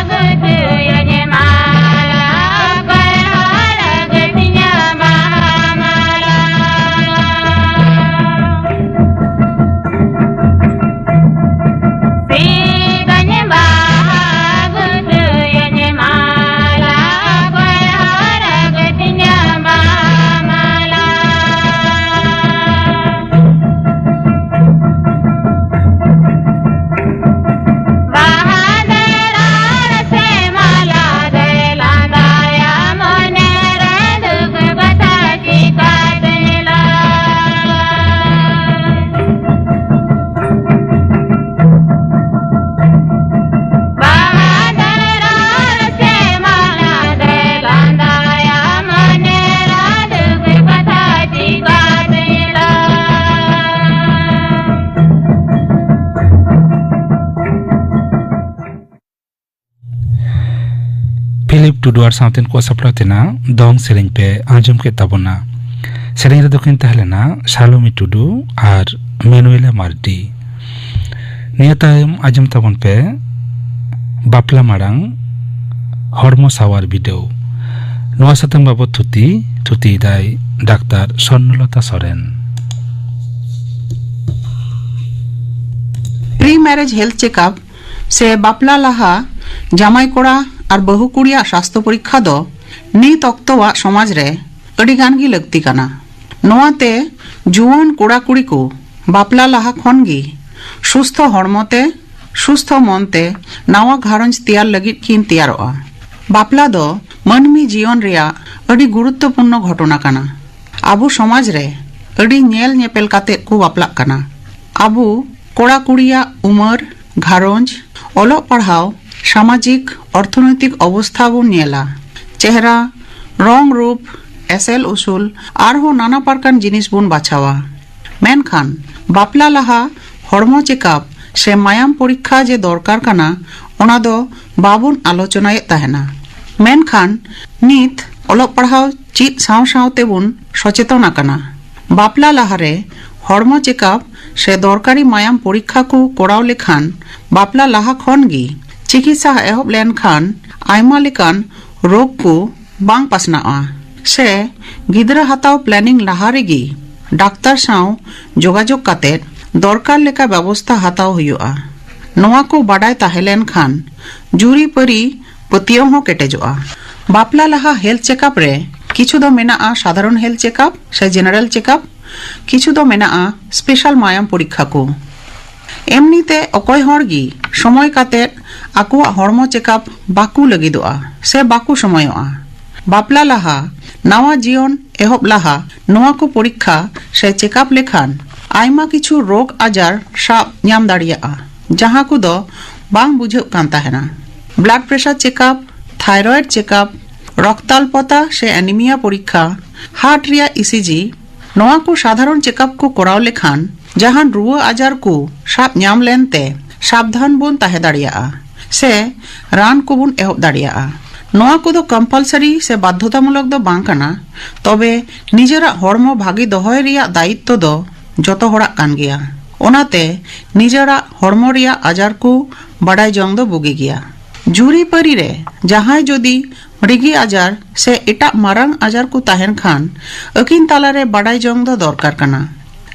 ᱜᱩᱛᱩᱭᱟᱹᱧ ᱢᱟᱞᱟ, ᱚᱠᱚᱭ ᱦᱚᱨᱚᱜ ᱛᱤᱧᱟ ᱵᱟᱦᱟ ᱢᱟᱞᱟ? ᱥᱤᱫᱚᱧ ᱵᱟᱦᱟ ᱜᱩᱛᱩᱭᱟᱹᱧ ᱢᱟᱞᱟ, ᱚᱠᱚᱭ ᱦᱚᱨᱚᱜ ᱛᱤᱧᱟ ᱵᱟᱦᱟ ᱢᱟᱞᱟ? ᱵᱟᱦᱟ ᱴᱩᱰᱩ ᱟᱨ ᱥᱟᱶᱛᱮᱱ ᱠᱚᱣᱟᱜ ᱥᱟᱯᱲᱟᱣ ᱛᱮᱱᱟᱜ ᱫᱚᱝ ᱥᱮᱨᱮᱧ ᱯᱮ ᱟᱸᱡᱚᱢ ᱠᱮᱫ ᱛᱟᱵᱚᱱᱟ᱾ ᱥᱮᱨᱮᱧ ᱨᱮᱫᱚ ᱠᱤᱱ ᱛᱟᱦᱮᱸ ᱞᱮᱱᱟ ᱥᱟᱞᱚᱢᱤ ᱴᱩᱰᱩ ᱟᱨ ᱢᱮᱱᱩᱭᱮᱞᱟ ᱢᱟᱨᱰᱤ᱾ ᱱᱤᱭᱟᱹ ᱛᱟᱭᱚᱢ ᱟᱸᱡᱚᱢ ᱛᱟᱵᱚᱱ ᱯᱮ ᱵᱟᱯᱞᱟ ᱢᱟᱲᱟᱝ ᱦᱚᱲᱢᱚ ᱥᱟᱶᱟᱨ ᱵᱤᱰᱟᱹᱣ᱾ ᱱᱚᱣᱟ ᱥᱟᱛᱟᱢ ᱵᱟᱵᱚᱛ ᱛᱷᱩᱛᱤ, ᱛᱷᱩᱛᱤᱭᱮᱫᱟᱭ doctor Swarnalata Soren. Pre marriage health checkup ᱥᱮ ᱵᱟᱯᱞᱟ ᱞᱟᱦᱟ ᱡᱟᱢᱟᱭ ᱠᱚᱲᱟ ᱟᱨ ᱵᱟᱹᱦᱩ ᱠᱩᱲᱤᱭᱟᱜ ᱥᱟᱥᱛᱷᱚ ᱯᱚᱨᱤᱠᱠᱷᱟ ᱫᱚ ᱱᱤᱛ ᱚᱠᱛᱚᱣᱟᱜ ᱥᱚᱢᱟᱡᱽ ᱨᱮ ᱟᱹᱰᱤ ᱜᱟᱱ ᱜᱮ ᱞᱟᱹᱠᱛᱤ ᱠᱟᱱᱟ᱾ ᱱᱚᱣᱟᱛᱮ ᱡᱩᱣᱟᱹᱱ ᱠᱚᱲᱟ ᱠᱩᱲᱤ ᱠᱚ ᱵᱟᱯᱞᱟ ᱞᱟᱦᱟ ᱠᱷᱚᱱ ᱜᱮ ᱥᱩᱥᱛᱷᱚ ᱦᱚᱲᱢᱚ ᱛᱮ, ᱥᱩᱥᱛᱷᱚ ᱢᱚᱱ ᱛᱮ ᱱᱟᱣᱟ ᱜᱷᱟᱨᱚᱸᱡᱽ ᱛᱮᱭᱟᱨ ᱞᱟᱹᱜᱤᱫ ᱠᱤᱱ ᱛᱮᱭᱟᱨᱚᱜᱼᱟ᱾ ᱵᱟᱯᱞᱟ ᱫᱚ ᱢᱟᱹᱱᱢᱤ ᱡᱤᱭᱚᱱ ᱨᱮᱭᱟᱜ ᱟᱹᱰᱤ ᱜᱩᱨᱩᱛᱛᱚᱯᱩᱨᱱᱚ ᱜᱷᱚᱴᱚᱱᱟ ᱠᱟᱱᱟ᱾ ᱟᱵᱚ ᱥᱚᱢᱟᱡᱽ ᱨᱮ ᱟᱹᱰᱤ ᱧᱮᱞ ᱧᱮᱯᱮᱞ ᱠᱟᱛᱮ ᱠᱚ ᱵᱟᱯᱞᱟᱜ ᱠᱟᱱᱟ᱾ ᱟᱵᱚ ᱠᱚᱲᱟ ᱠᱩᱲᱤᱭᱟᱜ ᱩᱢᱟᱹᱨ, ᱜᱷᱟᱨᱚᱸᱡᱽ, ᱚᱞᱚᱜ ᱯᱟᱲᱦᱟᱣ, ᱥᱟᱢᱟᱡᱤᱠ, ᱚᱨᱛᱷᱚᱱᱳᱭᱛᱤᱠ ᱚᱵᱚᱥᱛᱷᱟ ᱵᱚᱱ ᱧᱮᱞᱟ᱾ ᱪᱮᱦᱨᱟ, ᱨᱚᱝ ᱨᱩᱯ, ᱮᱥᱮᱞ ᱩᱥᱩᱞ, ᱟᱨᱦᱚᱸ ᱱᱟᱱᱟ ᱯᱟᱨᱠᱟᱱ ᱡᱤᱱᱤᱥ ᱵᱚᱱ ᱵᱟᱪᱷᱟᱣᱟ᱾ ᱢᱮᱱᱠᱷᱟᱱ ᱵᱟᱯᱞᱟ ᱞᱟᱦᱟ ᱦᱚᱲᱢᱚ ᱪᱮᱠᱟᱯ ᱥᱮ ᱢᱟᱭᱟᱢ ᱯᱚᱨᱤᱠᱠᱷᱟ ᱡᱮ ᱫᱚᱨᱠᱟᱨ ᱠᱟᱱᱟ, ᱚᱱᱟ ᱫᱚ ᱵᱟᱵᱚᱱ ᱟᱞᱳᱪᱚᱱᱟᱭᱮᱫ ᱛᱟᱦᱮᱱᱟ᱾ ᱢᱮᱱᱠᱷᱟᱱ ᱱᱤᱛ ᱚᱞᱚᱜ ᱯᱟᱲᱦᱟᱣ ᱪᱮᱫ ᱥᱟᱶ ᱥᱟᱶ ᱛᱮᱵᱚᱱ ᱥᱚᱪᱮᱛᱚᱱ ᱟᱠᱟᱱᱟ᱾ ᱵᱟᱯᱞᱟ ᱞᱟᱦᱟᱨᱮ ᱦᱚᱲᱢᱚ ᱪᱮᱠᱟᱯ ᱥᱮ ᱫᱚᱨᱠᱟᱨᱤ ᱢᱟᱭᱟᱢ ᱯᱚᱨᱤᱠᱠᱷᱟ ᱠᱚ ᱠᱚᱨᱟᱣ ᱞᱮᱠᱷᱟᱱ ᱵᱟᱯᱞᱟ ᱞᱟᱦᱟ ᱠᱷᱚᱱ ᱜᱮ ᱪᱤᱠᱤᱛᱥᱟ ᱮᱦᱚᱵ ᱞᱮᱱᱠᱷᱟᱱ ᱟᱭᱢᱟ ᱞᱮᱠᱟᱱ ᱨᱳᱜᱽ ᱠᱚ ᱵᱟᱝ ᱯᱟᱥᱱᱟᱜᱼᱟ᱾ ᱥᱮ ᱜᱤᱫᱽᱨᱟᱹ ᱦᱟᱛᱟᱣ ᱯᱞᱮᱱᱤᱝ ᱞᱟᱦᱟ ᱨᱮᱜᱮ ᱰᱟᱠᱛᱟᱨ ᱥᱟᱶ ᱡᱳᱜᱟᱡᱳᱜᱽ ᱠᱟᱛᱮ ᱫᱚᱨᱠᱟᱨ ᱞᱮᱠᱟ ᱵᱮᱵᱚᱥᱛᱷᱟ ᱦᱟᱛᱟᱣ ᱦᱩᱭᱩᱜᱼᱟ᱾ ᱱᱚᱣᱟ ᱠᱚ ᱵᱟᱰᱟᱭ ᱛᱟᱦᱮᱸ ᱞᱮᱱᱠᱷᱟᱱ ᱡᱩᱨᱤᱯᱟᱹᱨᱤ ᱯᱟᱹᱛᱭᱟᱹᱣ ᱦᱚᱸ ᱠᱮᱴᱮᱡᱚᱜᱼᱟ᱾ ᱵᱟᱯᱞᱟ ᱞᱟᱦᱟ ᱦᱮᱞᱛᱷ ᱪᱮᱠᱟᱯ ᱨᱮ ᱠᱤᱪᱷᱩ ᱫᱚ ᱢᱮᱱᱟᱜᱼᱟ ᱥᱟᱫᱷᱟᱨᱚᱱ ᱦᱮᱞᱛᱷ ᱪᱮᱠᱟᱯ ᱥᱮ ᱡᱮᱱᱟᱨᱮᱞ ᱪᱮᱠᱟᱯ, ᱠᱤᱪᱷᱩ ᱫᱚ ᱢᱮᱱᱟᱜᱼᱟ ᱥᱯᱮᱥᱟᱞ ᱢᱟᱭᱟᱢ ᱯᱚᱨᱤᱠᱠᱷᱟ ᱠᱚ᱾ ᱮᱢᱱᱤ ᱛᱮ ᱚᱠᱚᱭ ᱦᱚᱲ ᱜᱮ ᱥᱚᱢᱚᱭ ᱠᱟᱛᱮ ᱟᱠᱚᱣᱟᱜ ᱦᱚᱲᱢᱚ ᱪᱮᱠᱟᱯ ᱵᱟᱠᱚ ᱞᱟᱹᱜᱤᱫᱚᱜᱼᱟ ᱥᱮ ᱵᱟᱠᱚ ᱥᱚᱢᱚᱭᱚᱜᱼᱟ᱾ ᱵᱟᱯᱞᱟ ᱞᱟᱦᱟ, ᱱᱟᱣᱟ ᱡᱤᱭᱚᱱ ᱮᱦᱚᱵ ᱞᱟᱦᱟ ᱱᱚᱣᱟ ᱠᱚ ᱯᱚᱨᱤᱠᱠᱷᱟ ᱥᱮ ᱪᱮᱠᱟᱯ ᱞᱮᱠᱷᱟᱱ ᱟᱭᱢᱟ ᱠᱤᱪᱷᱩ ᱨᱳᱜᱽ ᱟᱡᱟᱨ ᱥᱟᱵ ᱧᱟᱢ ᱫᱟᱲᱮᱭᱟᱜᱼᱟ, ᱡᱟᱦᱟᱸ ᱠᱚᱫᱚ ᱵᱟᱝ ᱵᱩᱡᱷᱟᱹᱜ ᱠᱟᱱ ᱛᱟᱦᱮᱱᱟ᱾ Blood pressure checkup, thyroid checkup, ᱨᱚᱠᱛᱟᱞᱯᱚᱛᱟ ᱥᱮ ᱮᱱᱤᱢᱤᱭᱟ ᱯᱚᱨᱤᱠᱠᱷᱟ, ᱦᱟᱨᱴ ᱨᱮᱭᱟᱜ ᱤᱥᱤᱡᱤ, ᱱᱚᱣᱟ ᱠᱚ ᱥᱟᱫᱷᱟᱨᱚᱱ ᱪᱮᱠᱟᱯ ᱠᱚ ᱠᱚᱨᱟᱣ ᱞᱮᱠᱷᱟᱱ ᱡᱟᱦᱟᱱ ᱨᱩᱣᱟᱹ ᱟᱡᱟᱨ ᱠᱚ ᱥᱟᱵ ᱧᱟᱢ ᱞᱮᱱᱛᱮ ᱥᱟᱵᱫᱷᱟᱱ ᱵᱚᱱ ᱛᱟᱦᱮᱸ ᱫᱟᱲᱮᱭᱟᱜᱼᱟ ᱥᱮ ᱨᱟᱱ ᱠᱚᱵᱚᱱ ᱮᱦᱚᱵ ᱫᱟᱲᱮᱭᱟᱜᱼᱟ᱾ ᱱᱚᱣᱟ ᱠᱚᱫᱚ ᱠᱚᱢᱯᱟᱞᱥᱟᱨᱤ ᱥᱮ ᱵᱟᱫᱽᱫᱷᱚᱛᱟᱢᱩᱞᱚᱠ ᱫᱚ ᱵᱟᱝ ᱠᱟᱱᱟ, ᱛᱚᱵᱮ ᱱᱤᱡᱮᱨᱟᱜ ᱦᱚᱲᱢᱚ ᱵᱷᱟᱜᱮ ᱫᱚᱦᱚᱭ ᱨᱮᱭᱟᱜ ᱫᱟᱭᱤᱛᱛᱚ ᱫᱚ ᱡᱚᱛᱚ ᱦᱚᱲᱟᱜ ᱠᱟᱱ ᱜᱮᱭᱟ᱾ ᱚᱱᱟᱛᱮ ᱱᱤᱡᱮᱨᱟᱜ ᱦᱚᱲᱢᱚ ᱨᱮᱭᱟᱜ ᱟᱡᱟᱨ ᱠᱚ ᱵᱟᱰᱟᱭ ᱡᱚᱝ ᱫᱚ ᱵᱩᱜᱤ ᱜᱮᱭᱟ᱾ ᱡᱩᱨᱤᱯᱟᱹᱨᱤ ᱨᱮ ᱡᱟᱦᱟᱸᱭ ᱡᱩᱫᱤ ᱢᱨᱤᱜᱤ ᱟᱡᱟᱨ ᱥᱮ ᱮᱴᱟᱜ ᱢᱟᱨᱟᱝ ᱟᱡᱟᱨ ᱠᱚ ᱛᱟᱦᱮᱱ ᱠᱷᱟᱱ, ᱟᱹᱠᱤᱱ ᱛᱟᱞᱟᱨᱮ ᱵᱟᱰᱟᱭ ᱡᱚᱝ ᱫᱚ ᱫᱚᱨᱠᱟᱨ ᱠᱟᱱᱟ,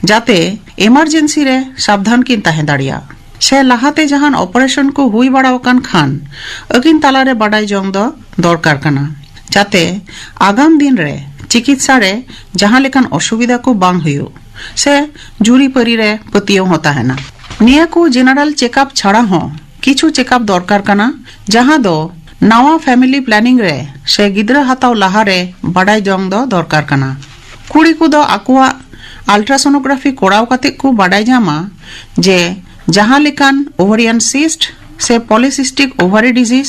ᱡᱟᱛᱮ ᱮᱢᱟᱨᱡᱮᱱᱥᱤ ᱨᱮ ᱥᱟᱵᱫᱷᱟᱱ ᱠᱤᱱ ᱛᱟᱦᱮᱸ ᱫᱟᱲᱮᱭᱟᱜ᱾ ᱥᱮ ᱞᱟᱦᱟᱛᱮ ᱡᱟᱦᱟᱱ ᱚᱯᱟᱨᱮᱥᱚᱱ ᱠᱚ ᱦᱩᱭ ᱵᱟᱲᱟ ᱟᱠᱟᱱ ᱠᱷᱟᱱ, ᱟᱹᱠᱤᱱ ᱛᱟᱞᱟᱨᱮ ᱵᱟᱰᱟᱭ ᱡᱚᱝ ᱫᱚ ᱫᱚᱨᱠᱟᱨ ᱠᱟᱱᱟ, ᱡᱟᱛᱮ ᱟᱜᱟᱢ ᱫᱤᱱ ᱨᱮ ᱪᱤᱠᱤᱛᱥᱟ ᱨᱮ ᱡᱟᱦᱟᱸ ᱞᱮᱠᱟᱱ ᱚᱥᱩᱵᱤᱫᱷᱟ ᱠᱚ ᱵᱟᱝ ᱦᱩᱭᱩᱜ ᱥᱮ ᱡᱩᱨᱤᱯᱟᱹᱨᱤ ᱨᱮ ᱯᱟᱹᱛᱭᱟᱹᱣ ᱦᱚᱸ ᱛᱟᱦᱮᱱᱟ᱾ ᱱᱤᱭᱟᱹ ᱠᱚ ᱡᱮᱱᱟᱨᱟᱞ ᱪᱮᱠᱟᱯ ᱪᱷᱟᱲᱟ ᱦᱚᱸ ᱠᱤᱪᱷᱩ ᱪᱮᱠᱟᱯ ᱫᱚᱨᱠᱟᱨ ᱠᱟᱱᱟ, ᱡᱟᱦᱟᱸ ᱫᱚ ᱱᱟᱣᱟ ᱯᱷᱮᱢᱤᱞᱤ ᱯᱞᱮᱱᱤᱝ ᱨᱮ ᱥᱮ ᱜᱤᱫᱽᱨᱟᱹ ᱦᱟᱛᱟᱣ ᱞᱟᱦᱟᱨᱮ ᱵᱟᱰᱟᱭ ᱡᱚᱝ ᱫᱚ ᱫᱚᱨᱠᱟᱨ ᱠᱟᱱᱟ᱾ ᱠᱩᱲᱤ ᱠᱚᱫᱚ ᱟᱠᱚᱣᱟᱜ ᱟᱞᱴᱨᱟᱥᱳᱱᱳᱜᱨᱟᱯᱷᱤ ᱠᱚᱨᱟᱣ ᱠᱟᱛᱮ ᱠᱚ ᱵᱟᱰᱟᱭ ᱧᱟᱢᱟ ᱡᱮ ᱡᱟᱦᱟᱸ ᱞᱮᱠᱟᱱ ᱳᱵᱷᱟᱨᱤᱭᱟᱱ ᱥᱤᱥᱴ ᱥᱮ ᱯᱚᱞᱤᱥᱤᱥᱴᱤᱠ ᱳᱵᱷᱟᱨᱤ ᱰᱤᱡᱤᱡᱽ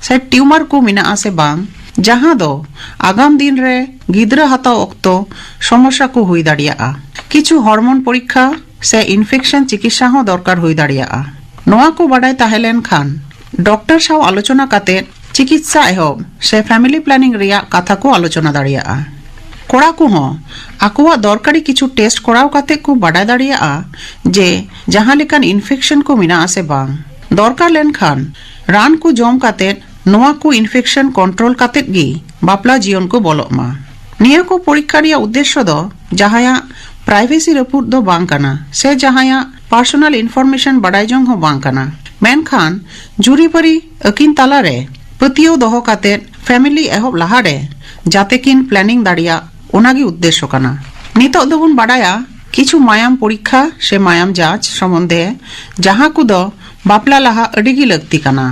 ᱥᱮ ᱴᱤᱭᱩᱢᱟᱨ ᱠᱚ ᱢᱮᱱᱟᱜᱼᱟ ᱥᱮ ᱵᱟᱝ, ᱡᱟᱦᱟᱸ ᱫᱚ ᱟᱜᱟᱢ ᱫᱤᱱ ᱨᱮ ᱜᱤᱫᱽᱨᱟᱹ ᱦᱟᱛᱟᱣ ᱚᱠᱛᱚ ᱥᱚᱢᱚᱥᱥᱟ ᱠᱚ ᱦᱩᱭ ᱫᱟᱲᱮᱭᱟᱜᱼᱟ᱾ ᱠᱤᱪᱷᱩ ᱦᱚᱨᱢᱳᱱ ᱯᱚᱨᱤᱠᱠᱷᱟ ᱥᱮ ᱤᱱᱯᱷᱮᱠᱥᱚᱱ ᱪᱤᱠᱤᱛᱥᱟ ᱦᱚᱸ ᱫᱚᱨᱠᱟᱨ ᱦᱩᱭ ᱫᱟᱲᱮᱭᱟᱜᱼᱟ᱾ ᱱᱚᱣᱟ ᱠᱚ ᱵᱟᱰᱟᱭ ᱛᱟᱦᱮᱸ ᱞᱮᱱ ᱠᱷᱟᱱ, ᱰᱚᱠᱴᱚᱨ ᱥᱟᱶ ᱟᱞᱳᱪᱚᱱᱟ ᱠᱟᱛᱮ ᱪᱤᱠᱤᱛᱥᱟ ᱮᱦᱚᱵ ᱥᱮ ᱯᱷᱮᱢᱤᱞᱤ ᱯᱞᱮᱱᱤᱝ ᱨᱮᱭᱟᱜ ᱠᱟᱛᱷᱟ ᱠᱚ ᱟᱞᱳᱪᱚᱱᱟ ᱫᱟᱲᱮᱭᱟᱜᱼᱟ᱾ ᱠᱚᱲᱟ ᱠᱚᱦᱚᱸ ᱟᱠᱚᱣᱟᱜ ᱫᱚᱨᱠᱟᱨᱤ ᱠᱤᱪᱷᱩ ᱴᱮᱥᱴ ᱠᱚᱨᱟᱣ ᱠᱟᱛᱮ ᱠᱚ ᱵᱟᱰᱟᱭ ᱫᱟᱲᱮᱭᱟᱜᱼᱟ ᱡᱮ ᱡᱟᱦᱟᱸ ᱞᱮᱠᱟᱱ ᱤᱱᱯᱷᱮᱠᱥᱚᱱ ᱠᱚ ᱢᱮᱱᱟᱜᱼᱟ ᱥᱮ ᱵᱟᱝ᱾ ᱫᱚᱨᱠᱟᱨ ᱞᱮᱱᱠᱷᱟᱱ ᱨᱟᱱ ᱠᱚ ᱡᱚᱢ ᱠᱟᱛᱮ ᱱᱚᱣᱟ ᱠᱚ ᱤᱱᱯᱷᱮᱠᱥᱚᱱ ᱠᱚᱱᱴᱨᱳᱞ ᱠᱟᱛᱮ ᱜᱮ ᱵᱟᱯᱞᱟ ᱡᱤᱭᱚᱱ ᱠᱚ ᱵᱚᱞᱚᱜ ᱢᱟ᱾ ᱱᱤᱭᱟᱹ ᱠᱚ ᱯᱚᱨᱤᱠᱠᱷᱟ ᱨᱮᱭᱟᱜ ᱩᱫᱽᱫᱮᱥᱥᱚ ᱫᱚ ᱡᱟᱦᱟᱸᱭᱟᱜ ᱯᱨᱟᱭᱵᱷᱮᱥᱤ ᱨᱟᱹᱯᱩᱫ ᱫᱚ ᱵᱟᱝ ᱠᱟᱱᱟ ᱥᱮ ᱡᱟᱦᱟᱸᱭᱟᱜ ᱯᱟᱨᱥᱚᱱᱟᱞ ᱤᱱᱯᱷᱚᱨᱢᱮᱥᱚᱱ ᱵᱟᱰᱟᱭ ᱡᱚᱝ ᱦᱚᱸ ᱵᱟᱝ ᱠᱟᱱᱟ, ᱢᱮᱱᱠᱷᱟᱱ ᱡᱩᱨᱤᱯᱟᱹᱨᱤ ᱟᱹᱠᱤᱱ ᱛᱟᱞᱟᱨᱮ ᱯᱟᱹᱛᱭᱟᱹᱣ ᱫᱚᱦᱚ ᱠᱟᱛᱮ ᱯᱷᱮᱢᱤᱞᱤ ᱮᱦᱚᱵ ᱞᱟᱦᱟᱨᱮ ᱡᱟᱛᱮ ᱠᱤᱱ ᱯᱞᱮᱱᱤᱝ ᱫᱟᱲᱮᱭᱟᱜ, ᱚᱱᱟᱜᱮ ᱩᱫᱽᱫᱮᱥᱥᱚ ᱠᱟᱱᱟ᱾ ᱱᱤᱛᱚᱜ ᱫᱚᱵᱚᱱ ᱵᱟᱰᱟᱭᱟ ᱠᱤᱪᱷᱩ ᱢᱟᱭᱟᱢ ᱯᱚᱨᱤᱠᱠᱷᱟ ᱥᱮ ᱢᱟᱭᱟᱢ ᱡᱟᱸᱪ ᱥᱚᱢᱚᱱᱫᱷᱮ, ᱡᱟᱦᱟᱸ ᱠᱚᱫᱚ ᱵᱟᱯᱞᱟ ᱞᱟᱦᱟ ᱟᱹᱰᱤ ᱜᱮ ᱞᱟᱹᱠᱛᱤ ᱠᱟᱱᱟ᱾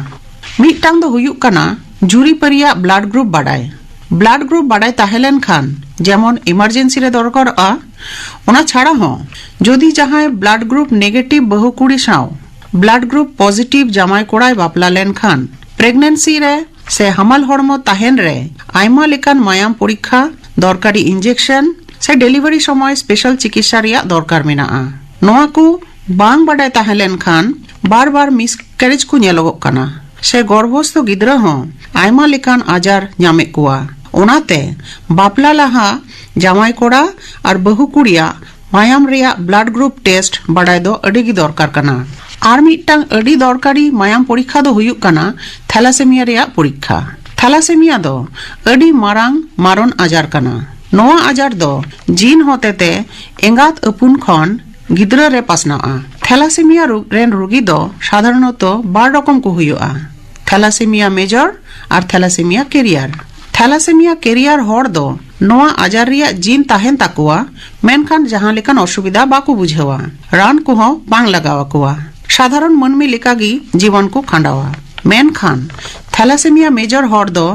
ᱢᱤᱫᱴᱟᱝ ᱫᱚ ᱦᱩᱭᱩᱜ ᱠᱟᱱᱟ ᱡᱩᱨᱤᱯᱟᱹᱨᱤᱭᱟᱜ ᱵᱞᱟᱰ ᱜᱨᱩᱯ ᱵᱟᱰᱟᱭ᱾ ᱵᱞᱟᱰ ᱜᱨᱩᱯ ᱵᱟᱰᱟᱭ ᱛᱟᱦᱮᱸ ᱞᱮᱱᱠᱷᱟᱱ ᱡᱮᱢᱚᱱ ᱤᱢᱟᱨᱡᱮᱱᱥᱤ ᱨᱮ ᱫᱚᱨᱠᱟᱨᱚᱜᱼᱟ, ᱚᱱᱟ ᱪᱷᱟᱲᱟ ᱦᱚᱸ ᱡᱩᱫᱤ ᱡᱟᱦᱟᱸᱭ ᱵᱞᱟᱰ ᱜᱨᱩᱯ ᱱᱮᱜᱮᱴᱤᱵᱷ ᱵᱟᱹᱦᱩ ᱠᱩᱲᱤ ᱥᱟᱶ ᱵᱞᱟᱰ ᱜᱨᱩᱯ ᱯᱚᱡᱤᱴᱤᱵᱷ ᱡᱟᱢᱟᱭ ᱠᱚᱲᱟᱭ ᱵᱟᱯᱞᱟ ᱞᱮᱱᱠᱷᱟᱱ, ᱯᱨᱮᱜᱱᱮᱱᱥᱤ ᱨᱮ ᱥᱮ ᱦᱟᱢᱟᱞ ᱦᱚᱲᱢᱚ ᱛᱟᱦᱮᱱ ᱨᱮ ᱟᱭᱢᱟ ᱞᱮᱠᱟᱱ ᱢᱟᱭᱟᱢ ᱯᱚᱨᱤᱠᱠᱷᱟ, ᱫᱚᱨᱠᱟᱨᱤ ᱤᱱᱡᱮᱠᱥᱚᱱ ᱥᱮ ᱰᱮᱞᱤᱵᱷᱟᱨᱤ ᱥᱚᱢᱚᱭ ᱥᱯᱮᱥᱟᱞ ᱪᱤᱠᱤᱛᱥᱟ ᱨᱮᱭᱟᱜ ᱫᱚᱨᱠᱟᱨ ᱢᱮᱱᱟᱜᱼᱟ᱾ ᱱᱚᱣᱟ ᱠᱚ ᱵᱟᱝ ᱵᱟᱰᱟᱭ ᱛᱟᱦᱮᱸ ᱞᱮᱱᱠᱷᱟᱱ ᱵᱟᱨ ᱵᱟᱨ ᱢᱤᱥᱠᱮᱨᱮᱡᱽ ᱠᱚ ᱧᱮᱞᱚᱜᱚᱜ ᱠᱟᱱᱟ᱾ ᱥᱮ ᱜᱚᱨᱵᱷᱚᱥᱛᱷᱚ ᱜᱤᱫᱽᱨᱟᱹ ᱦᱚᱸ ᱟᱭᱢᱟ ᱞᱮᱠᱟᱱ ᱟᱡᱟᱨ ᱧᱟᱢᱮᱫ ᱠᱚᱣᱟ᱾ ᱚᱱᱟᱛᱮ ᱵᱟᱯᱞᱟ ᱞᱟᱦᱟ ᱡᱟᱶᱟᱭ ᱠᱚᱲᱟ ᱟᱨ ᱵᱟᱹᱦᱩ ᱠᱩᱲᱤᱭᱟᱜ ᱢᱟᱭᱟᱢ ᱨᱮᱭᱟᱜ blood group test ᱵᱟᱰᱟᱭ ᱫᱚ ᱟᱹᱰᱤ ᱜᱮ ᱫᱚᱨᱠᱟᱨ ᱠᱟᱱᱟ᱾ ᱟᱨ ᱢᱤᱫᱴᱟᱝ ᱟᱹᱰᱤ ᱫᱚᱨᱠᱟᱨᱤ ᱢᱟᱭᱟᱢ ᱯᱚᱨᱤᱠᱠᱷᱟ ᱫᱚ ᱦᱩᱭᱩᱜ ᱠᱟᱱᱟ thalassemia ᱨᱮᱭᱟᱜ ᱯᱚᱨᱤᱠᱠᱷᱟ᱾ Thalassemia ᱫᱚ ᱟᱹᱰᱤ ᱢᱟᱨᱟᱝ ᱢᱟᱨᱚᱱ ᱟᱡᱟᱨ ᱠᱟᱱᱟ᱾ ᱱᱚᱣᱟ ᱟᱡᱟᱨ ᱫᱚ ᱡᱤᱱ ᱦᱚᱛᱮᱛᱮ ᱮᱸᱜᱟᱛ ᱟᱹᱯᱩᱱ ᱠᱷᱚᱱ ᱜᱤᱫᱽᱨᱟᱹ ᱨᱮ ᱯᱟᱥᱱᱟᱜᱼᱟ᱾ Thalassemia ᱨᱳᱜᱽ ᱨᱮᱱ ᱨᱩᱜᱤ ᱫᱚ ᱥᱟᱫᱷᱟᱨᱚᱱᱚᱛᱚ ᱵᱟᱨ ᱨᱚᱠᱚᱢ ᱠᱚ ᱦᱩᱭᱩᱜᱼᱟ, thalassemia major ᱟᱨ thalassemia carrier᱾ Thalassemia carrier ᱦᱚᱲ ᱫᱚ ᱱᱚᱣᱟ ᱟᱡᱟᱨ ᱨᱮᱭᱟᱜ ᱡᱤᱱ ᱛᱟᱦᱮᱱ ᱛᱟᱠᱚᱣᱟ, ᱢᱮᱱᱠᱷᱟᱱ ᱡᱟᱦᱟᱸ ᱞᱮᱠᱟᱱ ᱚᱥᱩᱵᱤᱫᱷᱟ ᱵᱟᱠᱚ ᱵᱩᱡᱷᱟᱹᱣᱟ, ᱨᱟᱱ ᱠᱚᱦᱚᱸ ᱵᱟᱝ ᱞᱟᱜᱟᱣ ᱟᱠᱚᱣᱟ, ᱥᱟᱫᱷᱟᱨᱚᱱ ᱢᱟᱹᱱᱢᱤ ᱞᱮᱠᱟᱜᱮ ᱡᱤᱵᱚᱱ ᱠᱚ ᱠᱷᱟᱸᱰᱟᱣᱟ᱾ ᱢᱮᱱᱠᱷᱟᱱ thalassemia major ᱦᱚᱲ ᱫᱚ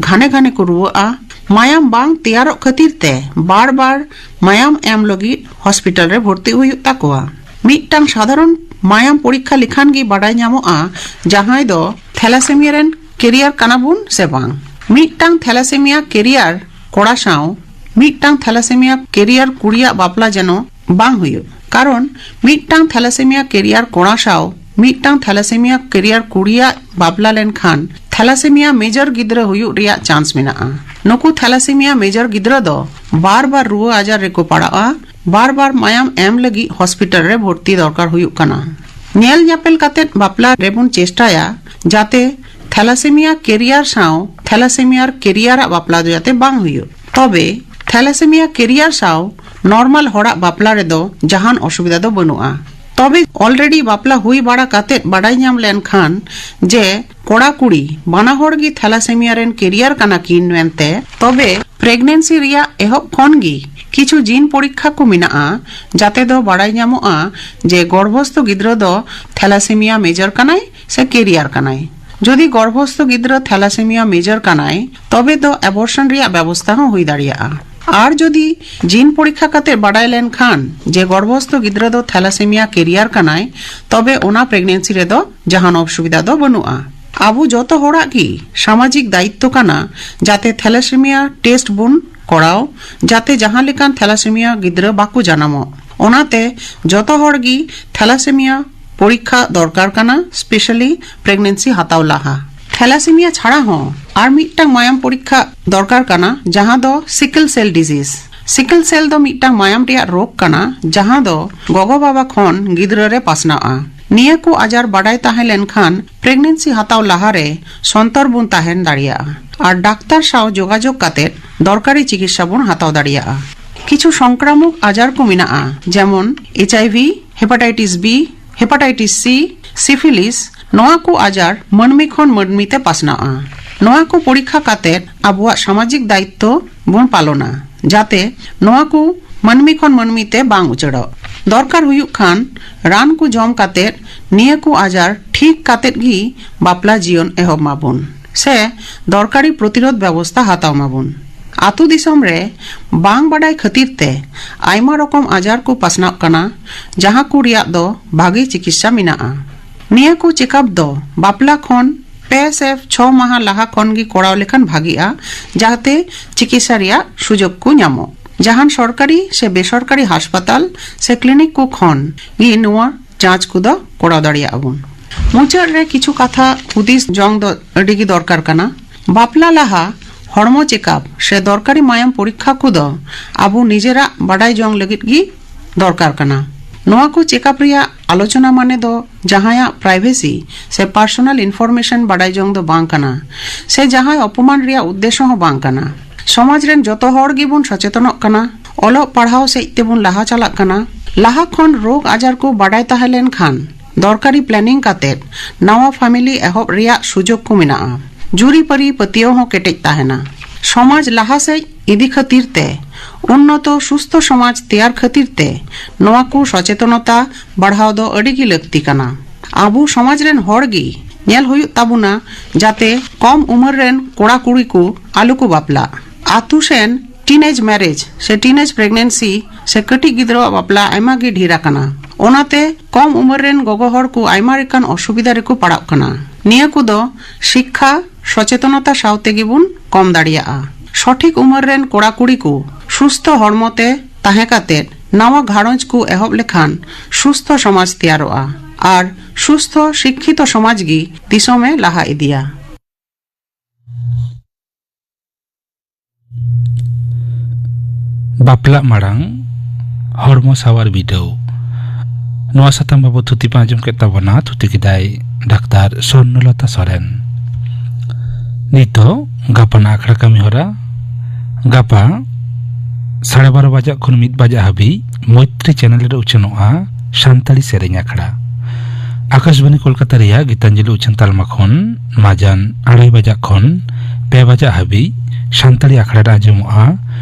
ᱜᱷᱟᱱᱮ ᱜᱷᱟᱱᱮ ᱠᱚ ᱨᱩᱣᱟᱹᱜᱼᱟ, ᱢᱟᱭᱟᱢ ᱵᱟᱝ ᱛᱮᱭᱟᱨᱚᱜ ᱠᱷᱟᱹᱛᱤᱨ ᱛᱮ ᱵᱟᱨ ᱵᱟᱨ ᱢᱟᱭᱟᱢ ᱮᱢ ᱞᱟᱹᱜᱤᱫ ᱦᱚᱥᱯᱤᱴᱟᱞ ᱨᱮ ᱵᱷᱚᱨᱛᱤ ᱦᱩᱭᱩᱜ ᱛᱟᱠᱚᱣᱟ᱾ ᱢᱤᱫᱴᱟᱝ ᱥᱟᱫᱷᱟᱨᱚᱱ ᱢᱟᱭᱟᱢ ᱯᱚᱨᱤᱠᱠᱷᱟ ᱞᱮᱠᱷᱟᱱ ᱜᱮ ᱵᱟᱰᱟᱭ ᱧᱟᱢᱚᱜᱼᱟ ᱡᱟᱦᱟᱸᱭ ᱫᱚ thalassemia ᱨᱮᱱ carrier ᱠᱟᱱᱟ ᱵᱚᱱ ᱥᱮ ᱵᱟᱝ᱾ ᱢᱤᱫᱴᱟᱝ thalassemia carrier ᱠᱚᱲᱟ ᱥᱟᱶ ᱢᱤᱫᱴᱟᱝ thalassemia carrier ᱠᱩᱲᱤᱭᱟᱜ ᱵᱟᱯᱞᱟ ᱡᱮᱱᱚ ᱵᱟᱝ ᱦᱩᱭᱩᱜ, ᱠᱟᱨᱚᱱ ᱢᱤᱫᱴᱟᱝ thalassemia carrier ᱠᱚᱲᱟ ᱥᱟᱶ ᱢᱤᱫᱴᱟᱝ thalassemia carrier ᱠᱩᱲᱤᱭᱟᱜ ᱵᱟᱯᱞᱟ ᱞᱮᱱᱠᱷᱟᱱ thalassemia major ᱜᱤᱫᱽᱨᱟᱹ ᱦᱩᱭᱩᱜ ᱨᱮᱭᱟᱜ ᱪᱟᱱᱥ ᱢᱮᱱᱟᱜᱼᱟ᱾ ᱱᱩᱠᱩ thalassemia major ᱜᱤᱫᱽᱨᱟᱹ ᱫᱚ ᱵᱟᱨ ᱵᱟᱨ ᱨᱩᱣᱟᱹ ᱟᱡᱟᱨ ᱨᱮᱠᱚ ᱯᱟᱲᱟᱜᱼᱟ, ᱵᱟᱨ ᱵᱟᱨ ᱢᱟᱭᱟᱢ ᱮᱢ ᱞᱟᱹᱜᱤᱫ ᱦᱚᱥᱯᱤᱴᱟᱞ ᱨᱮ ᱵᱷᱚᱨᱛᱤ ᱫᱚᱨᱠᱟᱨ ᱦᱩᱭᱩᱜ ᱠᱟᱱᱟ᱾ ᱧᱮᱞ ᱧᱮᱯᱮᱞ ᱠᱟᱛᱮᱫ ᱵᱟᱯᱞᱟ ᱨᱮᱵᱚᱱ ᱪᱮᱥᱴᱟᱭᱟ ᱡᱟᱛᱮ thalassemia carrier ᱥᱟᱶ thalassemia carrier ᱟᱜ ᱵᱟᱯᱞᱟ ᱫᱚ ᱡᱟᱛᱮ ᱵᱟᱝ ᱦᱩᱭᱩᱜ᱾ ᱛᱚᱵᱮ thalassemia carrier ᱥᱟᱶ normal ᱦᱚᱲᱟᱜ ᱵᱟᱯᱞᱟ ᱨᱮᱫᱚ ᱡᱟᱦᱟᱱ ᱚᱥᱩᱵᱤᱫᱷᱟ ᱫᱚ ᱵᱟᱹᱱᱩᱜᱼᱟ᱾ ᱛᱚᱵᱮ already ᱵᱟᱯᱞᱟ ᱦᱩᱭ ᱵᱟᱲᱟ ᱠᱟᱛᱮᱫ ᱵᱟᱰᱟᱭ ᱧᱟᱢ ᱞᱮᱱᱠᱷᱟᱱ ᱡᱮ ᱠᱚᱲᱟ ᱠᱩᱲᱤ ᱵᱟᱱᱟ ᱦᱚᱲ ᱜᱮ thalassemia ᱨᱮᱱ carrier ᱠᱟᱱᱟ ᱠᱤᱱ ᱢᱮᱱᱛᱮ, ᱛᱚᱵᱮ pregnancy ᱨᱮᱭᱟᱜ ᱮᱦᱚᱵ ᱠᱷᱚᱱ ᱜᱮ ᱠᱤᱪᱷᱩ ᱡᱤᱱ ᱯᱚᱨᱤᱠᱠᱷᱟ ᱠᱚ ᱢᱮᱱᱟᱜᱼᱟ, ᱡᱟᱛᱮ ᱫᱚ ᱵᱟᱲᱟᱭ ᱧᱟᱢᱚᱜᱼᱟ ᱡᱮ ᱜᱚᱨᱵᱷᱚᱥᱛᱷᱚ ᱜᱤᱫᱽᱨᱟᱹ ᱫᱚ thalassemia major ᱠᱟᱱᱟᱭ ᱥᱮ carrier ᱠᱟᱱᱟᱭ᱾ ᱡᱩᱫᱤ ᱜᱚᱨᱵᱷᱚᱥᱛᱷᱚ ᱜᱤᱫᱽᱨᱟᱹ thalassemia major ᱠᱟᱱᱟᱭ, ᱛᱚᱵᱮ ᱫᱚ abortion ᱨᱮᱭᱟᱜ ᱵᱮᱵᱚᱥᱛᱷᱟ ᱦᱚᱸ ᱦᱩᱭ ᱫᱟᱲᱮᱭᱟᱜᱼᱟ᱾ ᱟᱨ ᱡᱩᱫᱤ ᱡᱤᱱ ᱯᱚᱨᱤᱠᱠᱷᱟ ᱠᱟᱛᱮ ᱵᱟᱰᱟᱭ ᱞᱮᱱᱠᱷᱟᱱ ᱡᱮ ᱜᱚᱨᱵᱷᱚᱥᱛᱷᱚ ᱜᱤᱫᱽᱨᱟᱹ ᱫᱚ thalassemia carrier ᱠᱟᱱᱟᱭ, ᱛᱚᱵᱮ ᱚᱱᱟ pregnancy ᱨᱮᱫᱚ ᱡᱟᱦᱟᱱ ᱚᱥᱩᱵᱤᱫᱷᱟ ᱫᱚ ᱵᱟᱹᱱᱩᱜᱼᱟ᱾ ᱟᱵᱚ ᱡᱚᱛᱚ ᱦᱚᱲᱟᱜ ᱜᱮ ᱥᱟᱢᱟᱡᱤᱠ ᱫᱟᱭᱤᱛᱛᱚ ᱠᱟᱱᱟ ᱡᱟᱛᱮ thalassemia test ᱵᱚᱱ ᱠᱚᱨᱟᱣ, ᱡᱟᱛᱮ ᱡᱟᱦᱟᱸ ᱞᱮᱠᱟᱱ thalassemia ᱜᱤᱫᱽᱨᱟᱹ ᱵᱟᱠᱚ ᱡᱟᱱᱟᱢᱚᱜ᱾ ᱚᱱᱟᱛᱮ ᱡᱚᱛᱚ ᱦᱚᱲ ᱜᱮ thalassemia ᱯᱚᱨᱤᱠᱠᱷᱟ ᱫᱚᱨᱠᱟᱨ ᱠᱟᱱᱟ, specially pregnancy ᱦᱟᱛᱟᱣ ᱞᱟᱦᱟ᱾ ᱛᱷᱮᱞᱟᱥᱮᱢᱤᱭᱟ ᱪᱷᱟᱲᱟ ᱦᱚᱸ ᱟᱨ ᱢᱤᱫᱴᱟᱝ ᱢᱟᱭᱟᱢ ᱯᱚᱨᱤᱠᱠᱷᱟ ᱫᱚᱨᱠᱟᱨ ᱠᱟᱱᱟ, ᱡᱟᱦᱟᱸ ᱫᱚ ᱥᱤᱠᱞ ᱥᱮᱞ ᱰᱤᱡᱤᱡᱽ᱾ ᱥᱤᱠᱞ ᱥᱮᱞ ᱫᱚ ᱢᱤᱫᱴᱟᱝ ᱢᱟᱭᱟᱢ ᱨᱮᱭᱟᱜ ᱨᱳᱜᱽ ᱠᱟᱱᱟ, ᱡᱟᱦᱟᱸ ᱫᱚ ᱜᱚᱜᱚ ᱵᱟᱵᱟ ᱠᱷᱚᱱ ᱜᱤᱫᱽᱨᱟᱹ ᱨᱮ ᱯᱟᱥᱱᱟᱣᱼᱟ᱾ ᱱᱤᱭᱟᱹ ᱠᱚ ᱟᱡᱟᱨ ᱵᱟᱰᱟᱭ ᱛᱟᱦᱮᱸ ᱞᱮᱱᱠᱷᱟᱱ pregnancy ᱦᱟᱛᱟᱣ ᱞᱟᱦᱟᱨᱮ ᱥᱚᱱᱛᱚᱨ ᱵᱚᱱ ᱛᱟᱦᱮᱱ ᱫᱟᱲᱮᱭᱟᱜᱼᱟ ᱟᱨ ᱰᱟᱠᱛᱟᱨ ᱥᱟᱶ ᱡᱳᱜᱟᱡᱳᱜ ᱠᱟᱛᱮ ᱫᱚᱨᱠᱟᱨᱤ ᱪᱤᱠᱤᱛᱥᱟ ᱵᱚᱱ ᱦᱟᱛᱟᱣ ᱫᱟᱲᱮᱭᱟᱜᱼᱟ᱾ ᱠᱤᱪᱷᱩ ᱥᱚᱝᱠᱨᱟᱢᱚᱠ ᱟᱡᱟᱨ ᱠᱚ ᱢᱮᱱᱟᱜᱼᱟ, ᱡᱮᱢᱚᱱ ᱮᱭᱤᱪ ᱟᱭ ᱵᱷᱤ, ᱦᱮᱯᱟᱴᱟᱭᱴᱤᱥ ᱵᱤ, ᱦᱮᱯᱟᱴᱟᱭᱴᱤᱥ ᱥᱤ, ᱥᱤᱯᱷᱤᱞᱤᱥ᱾ ᱱᱚᱣᱟ ᱠᱚ ᱟᱡᱟᱨ ᱢᱟᱹᱱᱢᱤ ᱠᱷᱚᱱ ᱢᱟᱹᱱᱢᱤ ᱛᱮ ᱯᱟᱥᱱᱟᱜᱼᱟ᱾ ᱱᱚᱣᱟ ᱠᱚ ᱯᱚᱨᱤᱠᱠᱷᱟ ᱠᱟᱛᱮ ᱟᱵᱚᱣᱟᱜ ᱥᱟᱢᱟᱡᱤᱠ ᱫᱟᱭᱤᱛᱛᱚ ᱵᱚᱱ ᱯᱟᱞᱚᱱᱟ, ᱡᱟᱛᱮ ᱱᱚᱣᱟ ᱠᱚ ᱢᱟᱹᱱᱢᱤ ᱠᱷᱚᱱ ᱢᱟᱹᱱᱢᱤ ᱛᱮ ᱵᱟᱝ ᱩᱪᱟᱹᱲᱚᱜ᱾ ᱫᱚᱨᱠᱟᱨ ᱦᱩᱭᱩᱜ ᱠᱷᱟᱱ ᱨᱟᱱ ᱠᱚ ᱡᱚᱢ ᱠᱟᱛᱮ ᱱᱤᱭᱟᱹ ᱠᱚ ᱟᱡᱟᱨ ᱴᱷᱤᱠ ᱠᱟᱛᱮ ᱜᱮ ᱵᱟᱯᱞᱟ ᱡᱤᱭᱚᱱ ᱮᱦᱚᱵ ᱢᱟᱵᱚᱱ, ᱥᱮ ᱫᱚᱨᱠᱟᱨᱤ ᱯᱨᱚᱛᱤᱨᱳᱫᱷ ᱵᱮᱵᱚᱥᱛᱷᱟ ᱦᱟᱛᱟᱣ ᱢᱟᱵᱚᱱ᱾ ᱟᱛᱳ ᱫᱤᱥᱚᱢ ᱨᱮ ᱵᱟᱝ ᱵᱟᱰᱟᱭ ᱠᱷᱟᱹᱛᱤᱨ ᱛᱮ ᱟᱭᱢᱟ ᱨᱚᱠᱚᱢ ᱟᱡᱟᱨ ᱠᱚ ᱯᱟᱥᱱᱟᱜ ᱠᱟᱱᱟ, ᱡᱟᱦᱟᱸ ᱠᱚ ᱨᱮᱭᱟᱜ ᱫᱚ ᱵᱷᱟᱜᱮ ᱪᱤᱠᱤᱛᱥᱟ ᱢᱮᱱᱟᱜᱼᱟ᱾ ᱱᱤᱭᱟᱹ ᱠᱚ ᱪᱮᱠᱟᱯ ᱫᱚ ᱵᱟᱯᱞᱟ ᱠᱷᱚᱱ ᱯᱮ ᱥᱮ ᱪᱷᱚ ᱢᱟᱦᱟ ᱞᱟᱦᱟ ᱠᱷᱚᱱ ᱜᱮ ᱠᱚᱨᱟᱣ ᱞᱮᱠᱷᱟᱱ ᱵᱷᱟᱜᱤᱜᱼᱟ, ᱡᱟᱦᱟᱛᱮ ᱪᱤᱠᱤᱛᱥᱟ ᱨᱮᱭᱟᱜ ᱥᱩᱡᱳᱜᱽ ᱠᱚ ᱧᱟᱢᱚᱜ᱾ ᱡᱟᱦᱟᱱ ᱥᱚᱨᱠᱟᱨᱤ ᱥᱮ ᱵᱮᱥᱚᱨᱠᱟᱨᱤ ᱦᱟᱥᱯᱟᱛᱟᱞ ᱥᱮ ᱠᱞᱤᱱᱤᱠ ᱠᱚ ᱠᱷᱚᱱ ᱜᱮ ᱱᱚᱣᱟ ᱡᱟᱸᱪ ᱠᱚᱫᱚ ᱠᱚᱨᱟᱣ ᱫᱟᱲᱮᱭᱟᱜᱼᱟ ᱵᱚᱱ᱾ ᱢᱩᱪᱟᱹᱫ ᱨᱮ ᱠᱤᱪᱷᱩ ᱠᱟᱛᱷᱟ ᱦᱩᱫᱤᱥ ᱡᱚᱝ ᱫᱚ ᱟᱹᱰᱤ ᱜᱮ ᱫᱚᱨᱠᱟᱨ ᱠᱟᱱᱟ᱾ ᱵᱟᱯᱞᱟ ᱞᱟᱦᱟ ᱦᱚᱲᱢᱚ ᱪᱮᱠᱟᱯ ᱥᱮ ᱫᱚᱨᱠᱟᱨᱤ ᱢᱟᱭᱟᱢ ᱯᱚᱨᱤᱠᱠᱷᱟ ᱠᱚᱫᱚ ᱟᱵᱚ ᱱᱤᱡᱮᱨᱟᱜ ᱵᱟᱰᱟᱭ ᱡᱚᱝ ᱞᱟᱹᱜᱤᱫ ᱜᱮ ᱫᱚᱨᱠᱟᱨ ᱠᱟᱱᱟ᱾ ᱱᱚᱣᱟ ᱠᱚ ᱪᱮᱠᱟᱯ ᱨᱮᱭᱟᱜ ᱟᱞᱳᱪᱚᱱᱟ ᱢᱟᱱᱮ ᱫᱚ ᱡᱟᱦᱟᱸᱭᱟᱜ ᱯᱨᱟᱭᱵᱷᱮᱥᱤ ᱥᱮ ᱯᱟᱨᱥᱚᱱᱟᱞ ᱤᱱᱯᱷᱚᱨᱢᱮᱥᱚᱱ ᱵᱟᱰᱟᱭ ᱡᱚᱝ ᱫᱚ ᱵᱟᱝ ᱠᱟᱱᱟ, ᱥᱮ ᱡᱟᱦᱟᱸᱭ ᱚᱯᱚᱢᱟᱱ ᱨᱮᱭᱟᱜ ᱩᱫᱽᱫᱮᱥᱚ ᱦᱚᱸ ᱵᱟᱝ ᱠᱟᱱᱟ᱾ ᱥᱚᱢᱟᱡᱽ ᱨᱮᱱ ᱡᱚᱛᱚ ᱦᱚᱲ ᱜᱮᱵᱚᱱ ᱥᱚᱪᱮᱛᱚᱱᱚᱜ ᱠᱟᱱᱟ᱾ ᱚᱞᱚᱜ ᱯᱟᱲᱦᱟᱣ ᱥᱮᱫ ᱛᱮᱵᱚᱱ ᱞᱟᱦᱟ ᱪᱟᱞᱟᱜ ᱠᱟᱱᱟ᱾ ᱞᱟᱦᱟ ᱠᱷᱚᱱ ᱨᱳᱜᱽ ᱟᱡᱟᱨ ᱠᱚ ᱵᱟᱰᱟᱭ ᱛᱟᱦᱮᱸ ᱞᱮᱱᱠᱷᱟᱱ ᱫᱚᱨᱠᱟᱨᱤ ᱯᱞᱮᱱᱤᱝ ᱠᱟᱛᱮ ᱱᱟᱣᱟ ᱯᱷᱮᱢᱤᱞᱤ ᱮᱦᱚᱵ ᱨᱮᱭᱟᱜ ᱥᱩᱡᱳᱜᱽ ᱠᱚ ᱢᱮᱱᱟᱜᱼᱟ᱾ ᱡᱩᱨᱤᱯᱟᱹᱨᱤ ᱯᱟᱹᱛᱭᱟᱹᱣ ᱦᱚᱸ ᱠᱮᱴᱮᱡ ᱛᱟᱦᱮᱱᱟ᱾ ᱥᱚᱢᱟᱡᱽ ᱞᱟᱦᱟ ᱥᱮᱫ ᱤᱫᱤ ᱠᱷᱟᱹᱛᱤᱨ ᱛᱮ, ᱩᱱᱱᱚᱛᱚ ᱥᱩᱥᱛᱷᱚ ᱥᱚᱢᱟᱡᱽ ᱛᱮᱭᱟᱨ ᱠᱷᱟᱹᱛᱤᱨ ᱛᱮ ᱱᱚᱣᱟ ᱠᱚ ᱥᱚᱪᱮᱛᱚᱱᱚᱛᱟ ᱵᱟᱲᱦᱟᱣ ᱫᱚ ᱟᱹᱰᱤ ᱜᱮ ᱞᱟᱹᱠᱛᱤ ᱠᱟᱱᱟ᱾ ᱟᱵᱚ ᱥᱚᱢᱟᱡᱽ ᱨᱮᱱ ᱦᱚᱲ ᱜᱮ ᱧᱮᱞ ᱦᱩᱭᱩᱜ ᱛᱟᱵᱚᱱᱟ, ᱡᱟᱛᱮ ᱠᱚᱢ ᱩᱢᱮᱨ ᱨᱮᱱ ᱠᱚᱲᱟ ᱠᱩᱲᱤ ᱠᱚ ᱟᱞᱚ ᱠᱚ ᱵᱟᱯᱞᱟᱜ᱾ ᱟᱛᱳ ᱥᱮᱱ ᱴᱤᱱᱮᱡᱽ ᱢᱮᱨᱮᱡᱽ ᱥᱮ ᱴᱤᱱᱮᱡᱽ ᱯᱨᱮᱜᱱᱮᱱᱥᱤ ᱥᱮ ᱠᱟᱹᱴᱤᱡ ᱜᱤᱫᱽᱨᱟᱹᱣᱟᱜ ᱵᱟᱯᱞᱟ ᱟᱭᱢᱟ ᱜᱮ ᱰᱷᱮᱨ ᱟᱠᱟᱱᱟ᱾ ᱚᱱᱟᱛᱮ ᱠᱚᱢ ᱩᱢᱮᱨ ᱨᱮᱱ ᱜᱚᱜᱚ ᱦᱚᱲ ᱠᱚ ᱟᱭᱢᱟ ᱞᱮᱠᱟᱱ ᱚᱥᱩᱵᱤᱫᱷᱟ ᱨᱮᱠᱚ ᱯᱟᱲᱟᱜ ᱠᱟᱱᱟ᱾ ᱱᱤᱭᱟᱹ ᱠᱚᱫᱚ ᱥᱤᱠᱠᱷᱟ, ᱥᱚᱪᱮᱛᱚᱱᱚᱛᱟ ᱥᱟᱶ ᱛᱮᱜᱮ ᱵᱚᱱ ᱠᱚᱢ ᱫᱟᱲᱮᱭᱟᱜᱼᱟ᱾ ᱥᱚᱴᱷᱤᱠ ᱩᱢᱮᱨ ᱨᱮᱱ ᱠᱚᱲᱟ ᱠᱩᱲᱤ ᱠᱚ ᱥᱩᱥᱛᱷᱚ ᱦᱚᱲᱢᱚ ᱛᱮ ᱛᱟᱦᱮᱸ ᱠᱟᱛᱮ ᱱᱟᱣᱟ ᱜᱷᱟᱨᱚᱸᱡᱽ ᱠᱚ ᱮᱦᱚᱵ ᱞᱮᱠᱷᱟᱱ ᱥᱩᱥᱛᱷᱚ ᱥᱚᱢᱟᱡᱽ ᱛᱮᱭᱟᱨᱚᱜᱼᱟ᱾ ᱟᱨ ᱥᱩᱥᱛᱷᱚ ᱥᱤᱠᱠᱷᱤᱛᱚ ᱥᱚᱢᱟᱡᱽ ᱜᱮ ᱫᱤᱥᱚᱢ ᱮ ᱞᱟᱦᱟ ᱤᱫᱤᱭᱟ᱾ ᱵᱟᱯᱞᱟᱜ ᱢᱟᱲᱟᱝ ᱦᱚᱲᱢᱚ ᱥᱟᱶᱟᱨ ᱵᱤᱰᱟᱹᱣ᱾ ᱱᱚᱣᱟ ᱥᱟᱛᱟᱢ ᱵᱟᱵᱚᱫ ᱛᱷᱩᱛᱤ ᱯᱮ ᱟᱸᱡᱚᱢ ᱠᱮᱫ ᱛᱟᱵᱚᱱᱟ᱾ ᱛᱷᱩᱛᱤ ᱠᱮᱫᱟᱭ ᱰᱟᱠᱛᱟᱨ ᱥᱚᱨᱱᱚᱞᱚᱛᱟ ᱥᱚᱨᱮᱱ᱾ ᱱᱤᱛᱚᱜ ᱜᱟᱯᱟᱱᱟᱜ ᱟᱠᱷᱲᱟ ᱠᱟᱹᱢᱤ ᱦᱚᱨᱟ᱾ ᱜᱟᱯᱟ ᱥᱟᱲᱮ ᱵᱟᱨᱚ ᱵᱟᱡᱟᱜ ᱠᱷᱚᱱ ᱢᱤᱫ ᱵᱟᱡᱟᱜ ᱦᱟᱹᱵᱤᱡ ᱢᱳᱭᱛᱨᱤ ᱪᱮᱱᱮᱞ ᱨᱮ ᱩᱪᱷᱟᱹᱱᱚᱜᱼᱟ ᱥᱟᱱᱛᱟᱲᱤ ᱥᱮᱨᱮᱧ ᱟᱠᱷᱲᱟ᱾ ᱟᱠᱟᱥᱵᱟᱱᱤ ᱠᱳᱞᱠᱟᱛᱟ ᱨᱮᱭᱟᱜ ᱜᱤᱛᱟᱧᱡᱚᱞᱤ ᱩᱪᱷᱟᱹᱱ ᱛᱟᱞᱢᱟ ᱠᱷᱚᱱ ᱢᱟᱡᱟᱱ ᱟᱲᱟᱭ ᱵᱟᱡᱟᱜ ᱠᱷᱚᱱ ᱯᱮ ᱵᱟᱡᱟᱜ ᱦᱟᱹᱵᱤᱡ ᱥᱟᱱᱛᱟᱲᱤ ᱟᱠᱷᱲᱟ ᱨᱮ ᱟᱸᱡᱚᱢᱚᱜᱼᱟ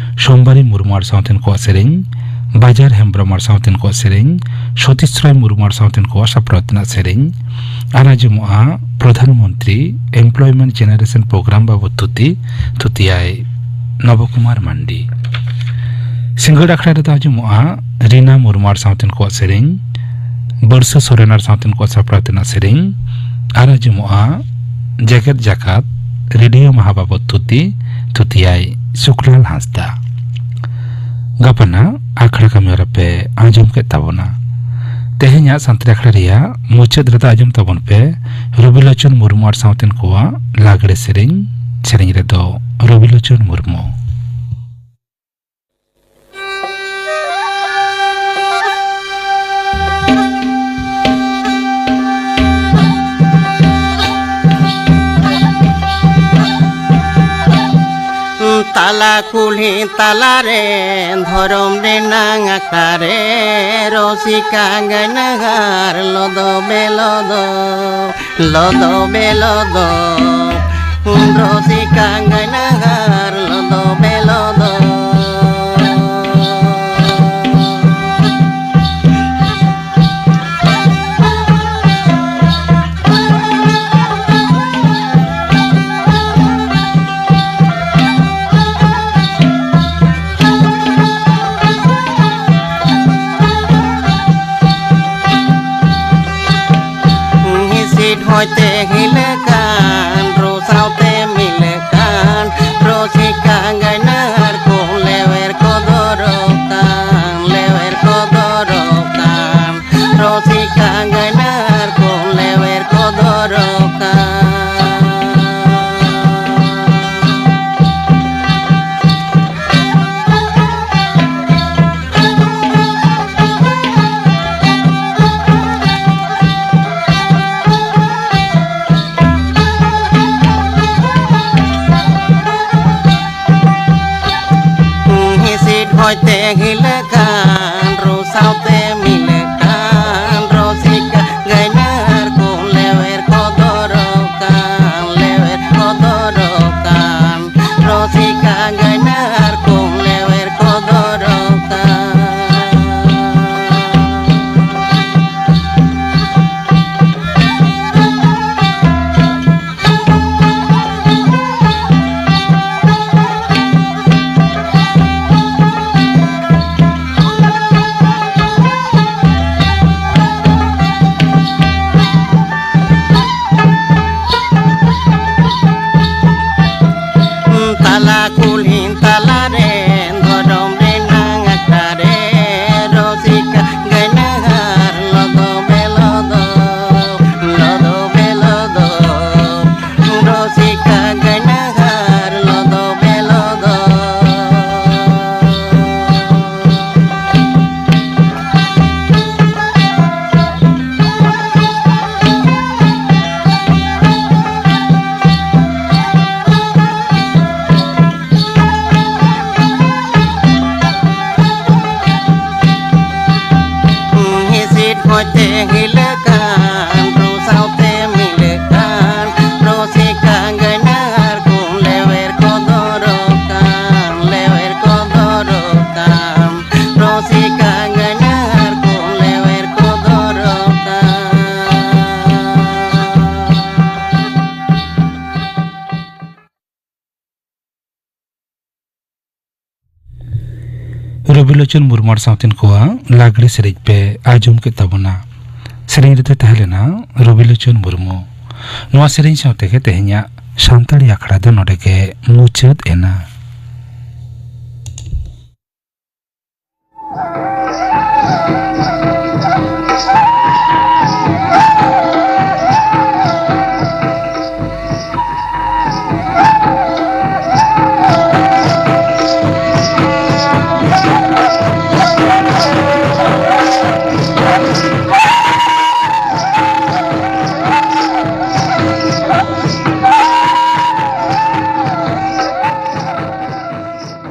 ᱥᱳᱢᱵᱟᱨᱤ ᱢᱩᱨᱢᱩ ᱟᱨ ᱥᱟᱶᱛᱮᱱ ᱠᱚᱣᱟᱜ ᱥᱮᱨᱮᱧ, ᱵᱟᱡᱟᱨ ᱦᱮᱢᱵᱽᱨᱚᱢ ᱟᱨ ᱥᱟᱶᱛᱮᱱ ᱠᱚᱣᱟᱜ ᱥᱮᱨᱮᱧ, ᱥᱚᱛᱤᱥ ᱨᱟᱭ ᱢᱩᱨᱢᱩ ᱟᱨ ᱥᱟᱶᱛᱮᱱ ᱠᱚᱣᱟᱜ ᱥᱟᱯᱲᱟᱣ ᱛᱮᱱᱟᱜ ᱥᱮᱨᱮᱧ, ᱟᱨ ᱟᱸᱡᱚᱢᱚᱜᱼᱟ ᱯᱨᱚᱫᱷᱟᱱ ᱢᱚᱱᱛᱨᱤ ᱮᱢᱯᱞᱚᱭᱢᱮᱱᱴ ᱡᱮᱱᱟᱨᱮᱥᱚᱱ ᱯᱨᱳᱜᱨᱟᱢ ᱵᱟᱵᱚᱫ ᱛᱷᱩᱛᱤ, ᱛᱷᱩᱛᱤᱭᱟᱭ ᱱᱚᱵᱚ ᱠᱩᱢᱟᱨ ᱢᱟᱱᱰᱤ᱾ ᱥᱤᱸᱜᱟᱹᱲ ᱟᱠᱷᱲᱟ ᱨᱮᱫᱚ ᱟᱸᱡᱚᱢᱚᱜᱼᱟ ᱨᱤᱱᱟ ᱢᱩᱨᱢᱩ ᱟᱨ ᱥᱟᱶᱛᱮᱱ ᱠᱚᱣᱟᱜ ᱥᱮᱨᱮᱧ, ᱵᱟᱹᱨᱥᱟᱹ ᱥᱚᱨᱮᱱ ᱟᱨ ᱥᱟᱶᱛᱮᱱ ᱠᱚᱣᱟᱜ ᱥᱟᱯᱲᱟᱣ ᱛᱮᱱᱟᱜ ᱥᱮᱨᱮᱧ, ᱟᱨ ᱟᱸᱡᱚᱢᱚᱜᱼᱟ ᱡᱮᱜᱮᱛ ᱡᱟᱠᱟᱛ ᱨᱮᱰᱤᱭᱳ ᱢᱟᱦᱟ ᱵᱟᱵᱚᱫ ᱛᱷᱩᱛᱤ, ᱛᱷᱩᱛᱤᱭᱟᱭ ᱥᱩᱠᱞᱟᱞ ᱦᱟᱸᱥᱫᱟ᱾ ᱜᱟᱯᱟᱱᱟᱜ ᱟᱠᱷᱲᱟ ᱠᱟᱹᱢᱤ ᱦᱚᱨᱟ ᱯᱮ ᱟᱸᱡᱚᱢ ᱠᱮᱫ ᱛᱟᱵᱚᱱᱟ᱾ ᱛᱮᱦᱮᱧᱟᱜ ᱥᱟᱱᱛᱟᱲᱤ ᱟᱠᱷᱲᱟ ᱨᱮᱭᱟᱜ ᱢᱩᱪᱟᱹᱫ ᱨᱮᱫᱚ ᱟᱸᱡᱚᱢ ᱛᱟᱵᱚᱱ ᱯᱮ ᱨᱚᱵᱤᱞᱳᱪᱚᱱ ᱢᱩᱨᱢᱩ ᱟᱨ ᱥᱟᱶᱛᱮᱱ ᱠᱚᱣᱟᱜ ᱞᱟᱜᱽᱲᱮ ᱥᱮᱨᱮᱧ᱾ ᱥᱮᱨᱮᱧ ᱨᱮᱫᱚ ᱨᱚᱵᱤᱞᱳᱪᱚᱱ ᱢᱩᱨᱢᱩ᱾ ᱛᱟᱞᱟ ᱠᱩᱞᱦᱤ ᱛᱟᱞᱟᱨᱮ ᱫᱷᱚᱨᱚᱢ ᱨᱮᱱᱟᱝ ᱟᱠᱷᱲᱟ ᱨᱮ ᱨᱚᱥᱤᱠᱟ ᱜᱟᱭᱱᱟᱦᱟᱨ ᱞᱚᱫᱚ ᱵᱮᱞᱚᱫᱚ, ᱞᱚᱫᱚ ᱵᱮᱞᱚᱫᱚ, ᱨᱚᱥᱤᱠᱟ ᱜᱟᱭᱱᱟᱦᱟᱨ ᱞᱚᱫᱚ ᱵᱮᱞᱚᱫᱚ᱾ ᱦᱤᱥᱤᱫ ᱦᱚᱭᱛᱮ ᱦᱤᱞᱟᱹᱜ ᱠᱟᱱ, ᱨᱩ ᱥᱟᱶᱛᱮ ᱢᱤᱞᱟᱹᱜ ᱠᱟᱱ, ᱨᱚᱥᱤ ᱚᱡᱽ ᱛᱮ ᱦᱤᱞᱟᱹᱜ ᱠᱟᱱ, ᱨᱩ ᱥᱟᱶᱛᱮ ᱢᱤᱞᱟᱹᱜ ᱠᱟᱱ, ᱨᱚᱥᱤᱠᱟ ᱜᱟᱭᱱᱟᱦᱟᱨ ᱠᱚ ᱞᱮᱣᱮᱨ ᱠᱚ ᱫᱚᱨᱚᱜ ᱠᱟᱱ, ᱞᱮᱣᱮᱨ ᱠᱚ ᱫᱚᱨᱚᱜ ᱠᱟᱱ, ᱨᱚᱥᱤᱠᱟ ᱜᱟᱭᱱᱟᱦᱟᱨ ᱠᱚ ᱞᱮᱣᱮᱨ ᱠᱚ ᱫᱚᱨᱚᱜ ᱠᱟᱱ᱾ ᱛᱟᱞᱟ ᱠᱩᱞᱦᱤ ᱛᱟᱞᱟᱨᱮ ᱫᱷᱚᱨᱚᱢ ᱨᱮᱱᱟᱝ ᱟᱠᱷᱲᱟ ᱨᱮ ᱨᱚᱥᱤᱠᱟ ᱜᱟᱭᱱᱟᱦᱟᱨ ᱞᱚᱫᱚ ᱵᱮᱞᱚᱫᱚ, ᱞᱚᱫᱚ ᱵᱮᱞᱚᱫᱚ, ᱨᱚᱥᱤᱠᱟ ᱜᱟᱭᱱᱟᱦᱟᱨ ᱞᱚᱫᱚ ᱵᱮᱞᱚᱫᱚ᱾ ᱦᱤᱸᱥᱤᱫ ᱦᱚᱭᱛᱮ ᱦᱤᱞᱟᱹᱜ ᱠᱟᱱ, ᱨᱩ ᱥᱟᱶᱛᱮ ᱢᱤᱞᱟᱹᱜ ᱠᱟᱱ, ᱨᱚᱥᱤᱠᱟ ᱜᱟᱭᱱᱟᱦᱟᱨ ᱠᱚ ᱞᱮᱣᱮᱨ ᱠᱚ ᱫᱚᱨᱚᱜ ᱠᱟᱱ, ᱞᱮᱣᱮᱨ ᱠᱚ ᱫᱚᱨᱚᱜ ᱠᱟᱱ, ᱨᱚᱥᱤᱠᱟ ᱜᱟᱭᱱᱟᱦᱟᱨ ᱠᱚ ᱞᱮᱣᱮᱨ ᱠᱚ ᱫᱚᱨᱚᱜ ᱠᱟᱱ᱾ ᱨᱚᱵᱤᱞᱳᱪᱚᱱ ᱢᱩᱨᱢᱩ ᱟᱨ ᱥᱟᱶᱛᱮᱱ ᱠᱚᱣᱟᱜ ᱞᱟᱜᱽᱲᱮ ᱥᱮᱨᱮᱧ ᱯᱮ ᱟᱸᱡᱚᱢ ᱠᱮᱫ ᱛᱟᱵᱚᱱᱟ᱾ ᱥᱮᱨᱮᱧ ᱨᱮᱫᱚ ᱛᱟᱦᱮᱸ ᱞᱮᱱᱟ ᱨᱚᱵᱤᱞᱳᱪᱚᱱ ᱢᱩᱨᱢᱩ᱾ ᱱᱚᱣᱟ ᱥᱮᱨᱮᱧ ᱥᱟᱶ ᱛᱮᱜᱮ ᱛᱮᱦᱮᱧᱟᱜ ᱥᱟᱱᱛᱟᱲᱤ ᱟᱠᱷᱲᱟ ᱫᱚ ᱱᱚᱰᱮ ᱜᱮ ᱢᱩᱪᱟᱹᱫ ᱮᱱᱟ᱾